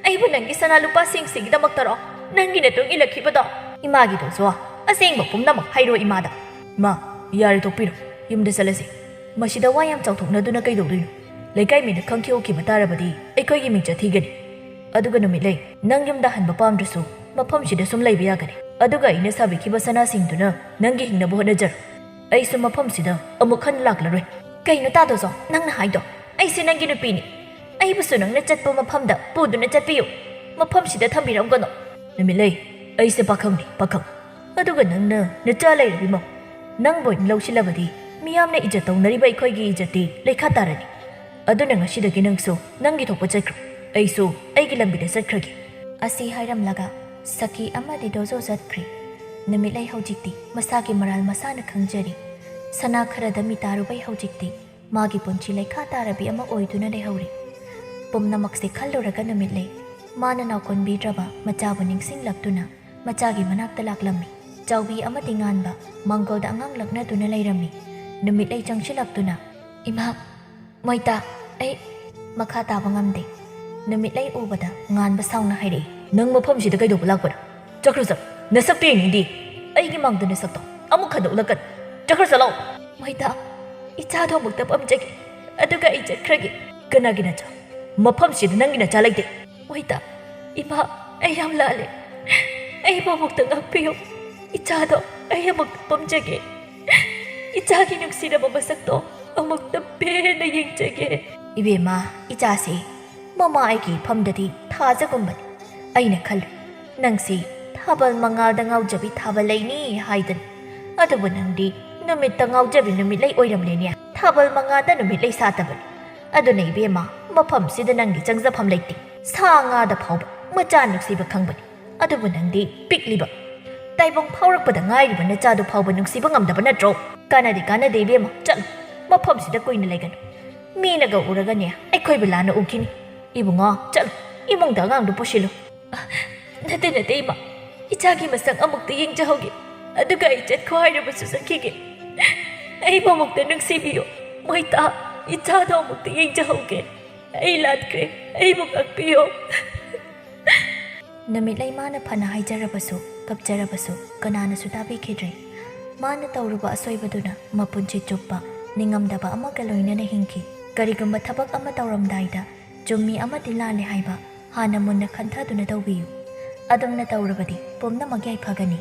ꯑꯩꯕꯨ ꯅꯪꯒꯤ ꯁꯅꯥ ꯂꯨꯄꯥꯁꯤꯡꯁꯤꯒꯤꯗꯃꯛꯇꯔꯣ ꯅꯪꯒꯤ ꯅꯇꯨꯡ ꯏꯜꯂꯛꯈꯤꯕꯗꯣ?" "ꯏꯃꯥꯒꯤ ꯗꯣꯖꯣ, ꯑꯁꯦꯡꯕ ꯄꯨꯝꯅꯃꯛ ꯍꯥꯏꯔꯣ ꯏꯃꯥꯗ꯫" "ꯃꯥ, ꯌꯥꯔꯦ ꯇꯣꯛꯄꯤꯔꯣ, ꯌꯨꯝꯗ ꯆꯠꯂꯁꯤ꯫ ꯃꯁꯤꯗ ꯋꯥ ꯌꯥꯝ ꯆꯥꯎꯊꯣꯛꯅꯗꯨꯅ ꯀꯩꯗꯧꯗꯣꯏꯅꯣ? ꯂꯩꯀꯥꯏ ꯃꯤꯅ ꯈꯪꯈꯤꯈꯤꯕ ꯇꯥꯔꯕꯗꯤ ꯑꯩꯈꯣꯏꯒꯤ ꯃꯤꯡꯆꯠ ꯊꯤꯒꯅꯤ꯫ ꯑꯗꯨꯒ ꯅꯨꯃꯤꯠꯂꯩ, ꯅꯪ ꯌꯨꯝꯗ ꯍꯟꯕ ꯄꯥꯝꯗ꯭ꯔꯁꯨ ꯃꯐꯝꯁꯤꯗ ꯁꯨꯝ ꯂꯩꯕ ꯌꯥꯒꯅꯤ꯫ ꯑꯗꯨꯒ ꯑꯩꯅ ꯁꯥꯕꯤꯈꯤꯕ ꯁꯅꯥꯁꯤꯡꯗꯨꯅ ꯅꯪꯒꯤ ꯍꯤꯡꯅꯕ ꯍꯣꯠꯅꯖꯔꯣ꯫ ꯑꯩꯁꯨ ꯃꯐꯝꯁꯤꯗ ꯑꯃꯨꯛ ꯍꯟꯅ ꯂꯥꯛꯂꯔꯣꯏ꯫" "ꯀꯩꯅꯣ ꯇꯥ ꯗꯣꯖꯣ ꯅꯪꯅ ꯍꯥꯏꯗꯣ? ꯑꯩꯁꯦ ꯅꯪꯒꯤ ꯅꯨꯄꯤꯅꯤ꯫ ꯑꯩꯕꯨꯁꯨ ꯅꯪꯅ ꯆꯠꯄ ꯃꯐꯝꯗ ꯄꯨꯗꯨꯅ ꯆꯠꯄꯤꯌꯨ꯫ ꯃꯐꯝꯁꯤꯗ ꯊꯝꯕꯤꯔꯝꯒꯅꯨ꯫" "ꯅꯨꯃꯤꯠꯂꯩ, ꯑꯩꯁꯦ ꯄꯥꯈꯪꯅꯤ, ꯄꯥꯈꯪ꯫ ꯑꯗꯨꯒ ꯅꯪꯅ ꯅꯆꯥ ꯂꯩꯔꯕꯤ ꯃꯧ꯫ ꯅꯪꯕꯨ ꯑꯣꯏꯅ ꯂꯧꯁꯤꯜꯂꯕꯗꯤ ꯃꯤꯌꯥꯝꯅ ꯏꯖꯠ ꯇꯧꯅꯔꯤꯕ ꯑꯩꯈꯣꯏꯒꯤ ꯏꯖꯠꯇꯤ ꯂꯩꯈꯥ ꯇꯥꯔꯅꯤ꯫ ꯑꯗꯨꯅ ꯉꯁꯤꯗꯒꯤ ꯅꯪꯁꯨ ꯅꯪꯒꯤ ꯊꯣꯛꯄ ꯆꯠꯈ꯭ꯔꯣ꯫ ꯑꯩꯁꯨ ꯑꯩꯒꯤ ꯂꯝꯕꯤꯗ ꯆꯠꯈ꯭ꯔꯒꯦ꯫" ꯑꯁꯤ ꯍꯥꯏꯔꯝꯂꯒ ꯁꯈꯤ ꯑꯃꯗꯤ ꯗꯣꯖꯣ ꯆꯠꯈ꯭ꯔꯦ꯫ ꯅꯨꯃꯤꯠꯂꯩ ꯍꯧꯖꯤꯛꯇꯤ ꯃꯁꯥꯒꯤ ꯃꯔꯥꯜ ꯃꯁꯥꯅ ꯈꯪꯖꯔꯤ꯫ ꯁꯅꯥ ꯈꯔꯗ ꯃꯤꯇꯥꯔꯨꯕꯩ ꯍꯧꯖꯤꯛꯇꯤ ꯃꯥꯒꯤ ꯄꯨꯟꯁꯤ ꯂꯩꯈꯥ ꯇꯥꯔꯕꯤ ꯑꯃ ꯑꯣꯏꯗꯨꯅ ꯂꯩꯍꯧꯔꯤ꯫ ꯄꯨꯝꯅꯃꯛꯁꯦ ꯈꯜꯂꯨꯔꯒ ꯅꯨꯃꯤꯠꯂꯩ ꯃꯥꯅ ꯅꯥꯎꯀꯣꯟꯕꯤꯗ꯭ꯔꯕ ꯃꯆꯥꯕꯨ ꯅꯤꯡꯁꯤꯡꯂꯛꯇꯨꯅ ꯃꯆꯥꯒꯤ ꯃꯅꯥꯛꯇ ꯂꯥꯛꯂꯝꯃꯤ꯫ ꯆꯥꯎꯕꯤ ꯑꯃꯗꯤ ꯉꯥꯟꯕ ꯃꯥꯡꯒꯣꯜꯗ ꯑꯉꯥꯡ ꯂꯛꯅꯗꯨꯅ ꯂꯩꯔꯝꯃꯤ꯫ ꯅꯨꯃꯤꯠꯂꯩ ꯆꯪꯁꯤꯜꯂꯛꯇꯨꯅ, "ꯏꯃꯥ, ꯃꯣꯏꯇꯥ, ꯑꯩ ꯃꯈꯥ ꯇꯥꯕ ꯉꯝꯗꯦ꯫" ꯅꯨꯃꯤꯠꯂꯩ ꯎꯕꯗ ꯉꯥꯟꯕ ꯁꯥꯎꯅ ꯍꯥꯏꯔꯛꯏ, "ꯅꯪ ꯃꯐꯝꯁꯤꯗ ꯀꯩꯗꯧꯕ ꯂꯥꯛꯄꯅꯣ? ꯆꯠꯈ꯭ꯔꯣ ꯆꯠꯂꯣ, ꯅꯁꯛꯇꯣ ꯌꯦꯡꯅꯤꯡꯗꯦ꯫ ꯑꯩꯒꯤ ꯃꯥꯡꯗ ꯅꯁꯛꯇꯣ ꯑꯃꯨꯛ ꯈꯟꯗꯣꯛꯂꯛꯀꯅꯨ꯫ ꯆꯠꯈ꯭ꯔꯣ ꯆꯠꯂꯣ꯫" "ꯃꯣꯏꯇꯥ, ꯏꯆꯥꯗꯣ ꯑꯃꯨꯛꯇ ꯄꯝꯖꯒꯦ, ꯑꯗꯨꯒ ꯑꯩ ꯆꯠꯈ꯭ꯔꯒꯦ꯫" "ꯀꯅꯥꯒꯤ ꯅꯆꯥ? ꯃꯐꯝꯁꯤꯗ ꯅꯪꯒꯤ ꯅꯆꯥ ꯂꯩꯇꯦ꯫" "ꯃꯣꯏꯇꯥ, ꯏꯃꯥ, ꯑꯩ ꯌꯥꯝ ꯂꯥꯜꯂꯦ꯫ ꯑꯩꯕꯨ ꯑꯃꯨꯛꯇ ꯉꯥꯛꯄꯤꯌꯨ꯫ ꯏꯆꯥꯗꯣ ꯑꯩ ꯑꯃꯨꯛꯇ ꯄꯝꯖꯒꯦ꯫ ꯏꯆꯥꯒꯤ ꯅꯨꯡꯁꯤꯔꯕ ꯃꯁꯛꯇꯣ ꯑꯃꯨꯛꯇ ꯄꯦꯟꯅ ꯌꯦꯡꯖꯒꯦ꯫" "ꯏꯕꯦꯝꯃ, ꯏꯆꯥꯁꯦ ꯃꯃꯥ ꯑꯩꯒꯤ ꯏꯐꯝꯗꯗꯤ ꯊꯥꯖꯒꯨꯝꯕꯅꯤ꯫ ꯑꯩꯅ ꯈꯜꯂꯨ, ꯅꯪꯁꯤ ꯊꯥꯕꯜ ꯃꯉꯥꯜꯗ ꯉꯥꯎꯖꯕꯤ ꯊꯥꯕꯜꯂꯩꯅꯤ ꯍꯥꯏꯗꯅ꯫ ꯑꯗꯨꯕꯨ ꯅꯪꯗꯤ ꯅꯨꯃꯤꯠꯇ ꯉꯥꯎꯖꯕꯤ ꯅꯨꯃꯤꯠꯂꯩ ꯑꯣꯏꯔꯝꯂꯦꯅꯦ꯫ ꯊꯥꯕꯜ ꯃꯉꯥꯜꯗ ꯅꯨꯃꯤꯠꯂꯩ ꯁꯥꯠꯇꯕꯅꯤ꯫ ꯑꯗꯨꯅ ꯏꯕꯦꯝꯃ, ꯃꯐꯝꯁꯤꯗ ꯅꯪꯒꯤ ꯆꯪꯖꯐꯝ ꯂꯩꯇꯦ꯫ ꯁꯥ ꯉꯥꯗ ꯐꯥꯎꯕ ꯃꯆꯥ ꯅꯨꯡꯁꯤꯕ ꯈꯪꯕꯅꯤ꯫ ꯑꯗꯨꯕꯨ ꯅꯪꯗꯤ ꯄꯤꯛꯂꯤꯕ ꯇꯥꯏꯕꯪ ꯐꯥꯎꯔꯛꯄꯗ ꯉꯥꯏꯔꯤꯕ ꯅꯆꯥꯗꯨ ꯐꯥꯎꯕ ꯅꯨꯡꯁꯤꯕ ꯉꯝꯗꯕ ꯅꯠꯇ꯭ꯔꯣ? ꯀꯥꯟꯅꯗꯦ, ꯀꯥꯟꯅꯗꯦ ꯏꯕꯦꯝꯃ, ꯆꯠꯂꯣ꯫ ꯃꯐꯝꯁꯤꯗ ꯀꯨꯏꯅ ꯂꯩꯒꯅꯨ꯫ ꯃꯤꯅꯒ ꯎꯔꯒꯅꯦ, ꯑꯩꯈꯣꯏꯕꯨ ꯂꯥꯟꯅ ꯎꯈꯤꯅꯤ꯫ "ꯏꯕꯨꯡꯉꯣ, ꯆꯠꯂꯨ, ꯏꯃꯨꯡꯗ ꯑꯉꯥꯡꯗꯨ ꯄꯨꯁꯤꯜꯂꯨ꯫" "ꯑ, ꯅꯠꯇꯦ, ꯅꯠꯇꯦ, ꯏꯃꯥ꯫ ꯏꯆꯥꯒꯤ ꯃꯁꯛ ꯑꯃꯨꯛꯇ ꯌꯦꯡꯖꯍꯧꯒꯦ꯫ ꯑꯗꯨꯒ ꯑꯩ ꯆꯠꯈꯣ ꯍꯥꯏꯔꯕꯁꯨ ꯆꯠꯈꯤꯒꯦ꯫ ꯑꯩꯕꯨ ꯑꯃꯨꯛꯇ ꯅꯨꯡꯁꯤꯕꯤꯌꯨ꯫ ꯃꯣꯏꯇꯥ, ꯏꯆꯥꯗꯣ ꯑꯃꯨꯛꯇ ꯌꯦꯡꯖꯍꯧꯒꯦ꯫ ꯑꯩ ꯂꯥꯟꯈ꯭ꯔꯦ꯫ ꯑꯩꯕꯨ ꯉꯥꯛꯄꯤꯌꯨ꯫" ꯅꯨꯃꯤꯠꯂꯩ ꯃꯥꯅ ꯐꯅ ꯍꯥꯏꯖꯔꯕꯁꯨ, ꯀꯞꯆꯔꯕꯁꯨ, ꯀꯅꯥꯅꯁꯨ ꯇꯥꯕꯤꯈꯤꯗ꯭ꯔꯦ꯫ ꯃꯥꯅ ꯇꯧꯔꯨꯕ ꯑꯁꯣꯏꯕꯗꯨꯅ ꯃꯄꯨꯟꯁꯤ ꯆꯨꯞꯄ ꯅꯤꯡꯉꯝꯗꯕ ꯑꯃꯒ ꯂꯣꯏꯅꯅ ꯍꯤꯡꯈꯤ꯫ ꯀꯔꯤꯒꯨꯝꯕ ꯊꯕꯛ ꯑꯃ ꯇꯧꯔꯝꯗꯥꯏꯗ ꯆꯨꯝꯃꯤ ꯑꯃꯗꯤ ꯂꯥꯜꯂꯤ ꯍꯥꯏꯕ ꯍꯥꯟꯅ ꯃꯨꯟꯅ ꯈꯟꯊꯗꯨꯅ ꯇꯧꯕꯤꯌꯨ꯫ ꯑꯗꯨꯝꯅ ꯇꯧꯔꯕꯗꯤ ꯄꯨꯝꯅꯃꯛ ꯌꯥꯏꯐꯒꯅꯤ꯫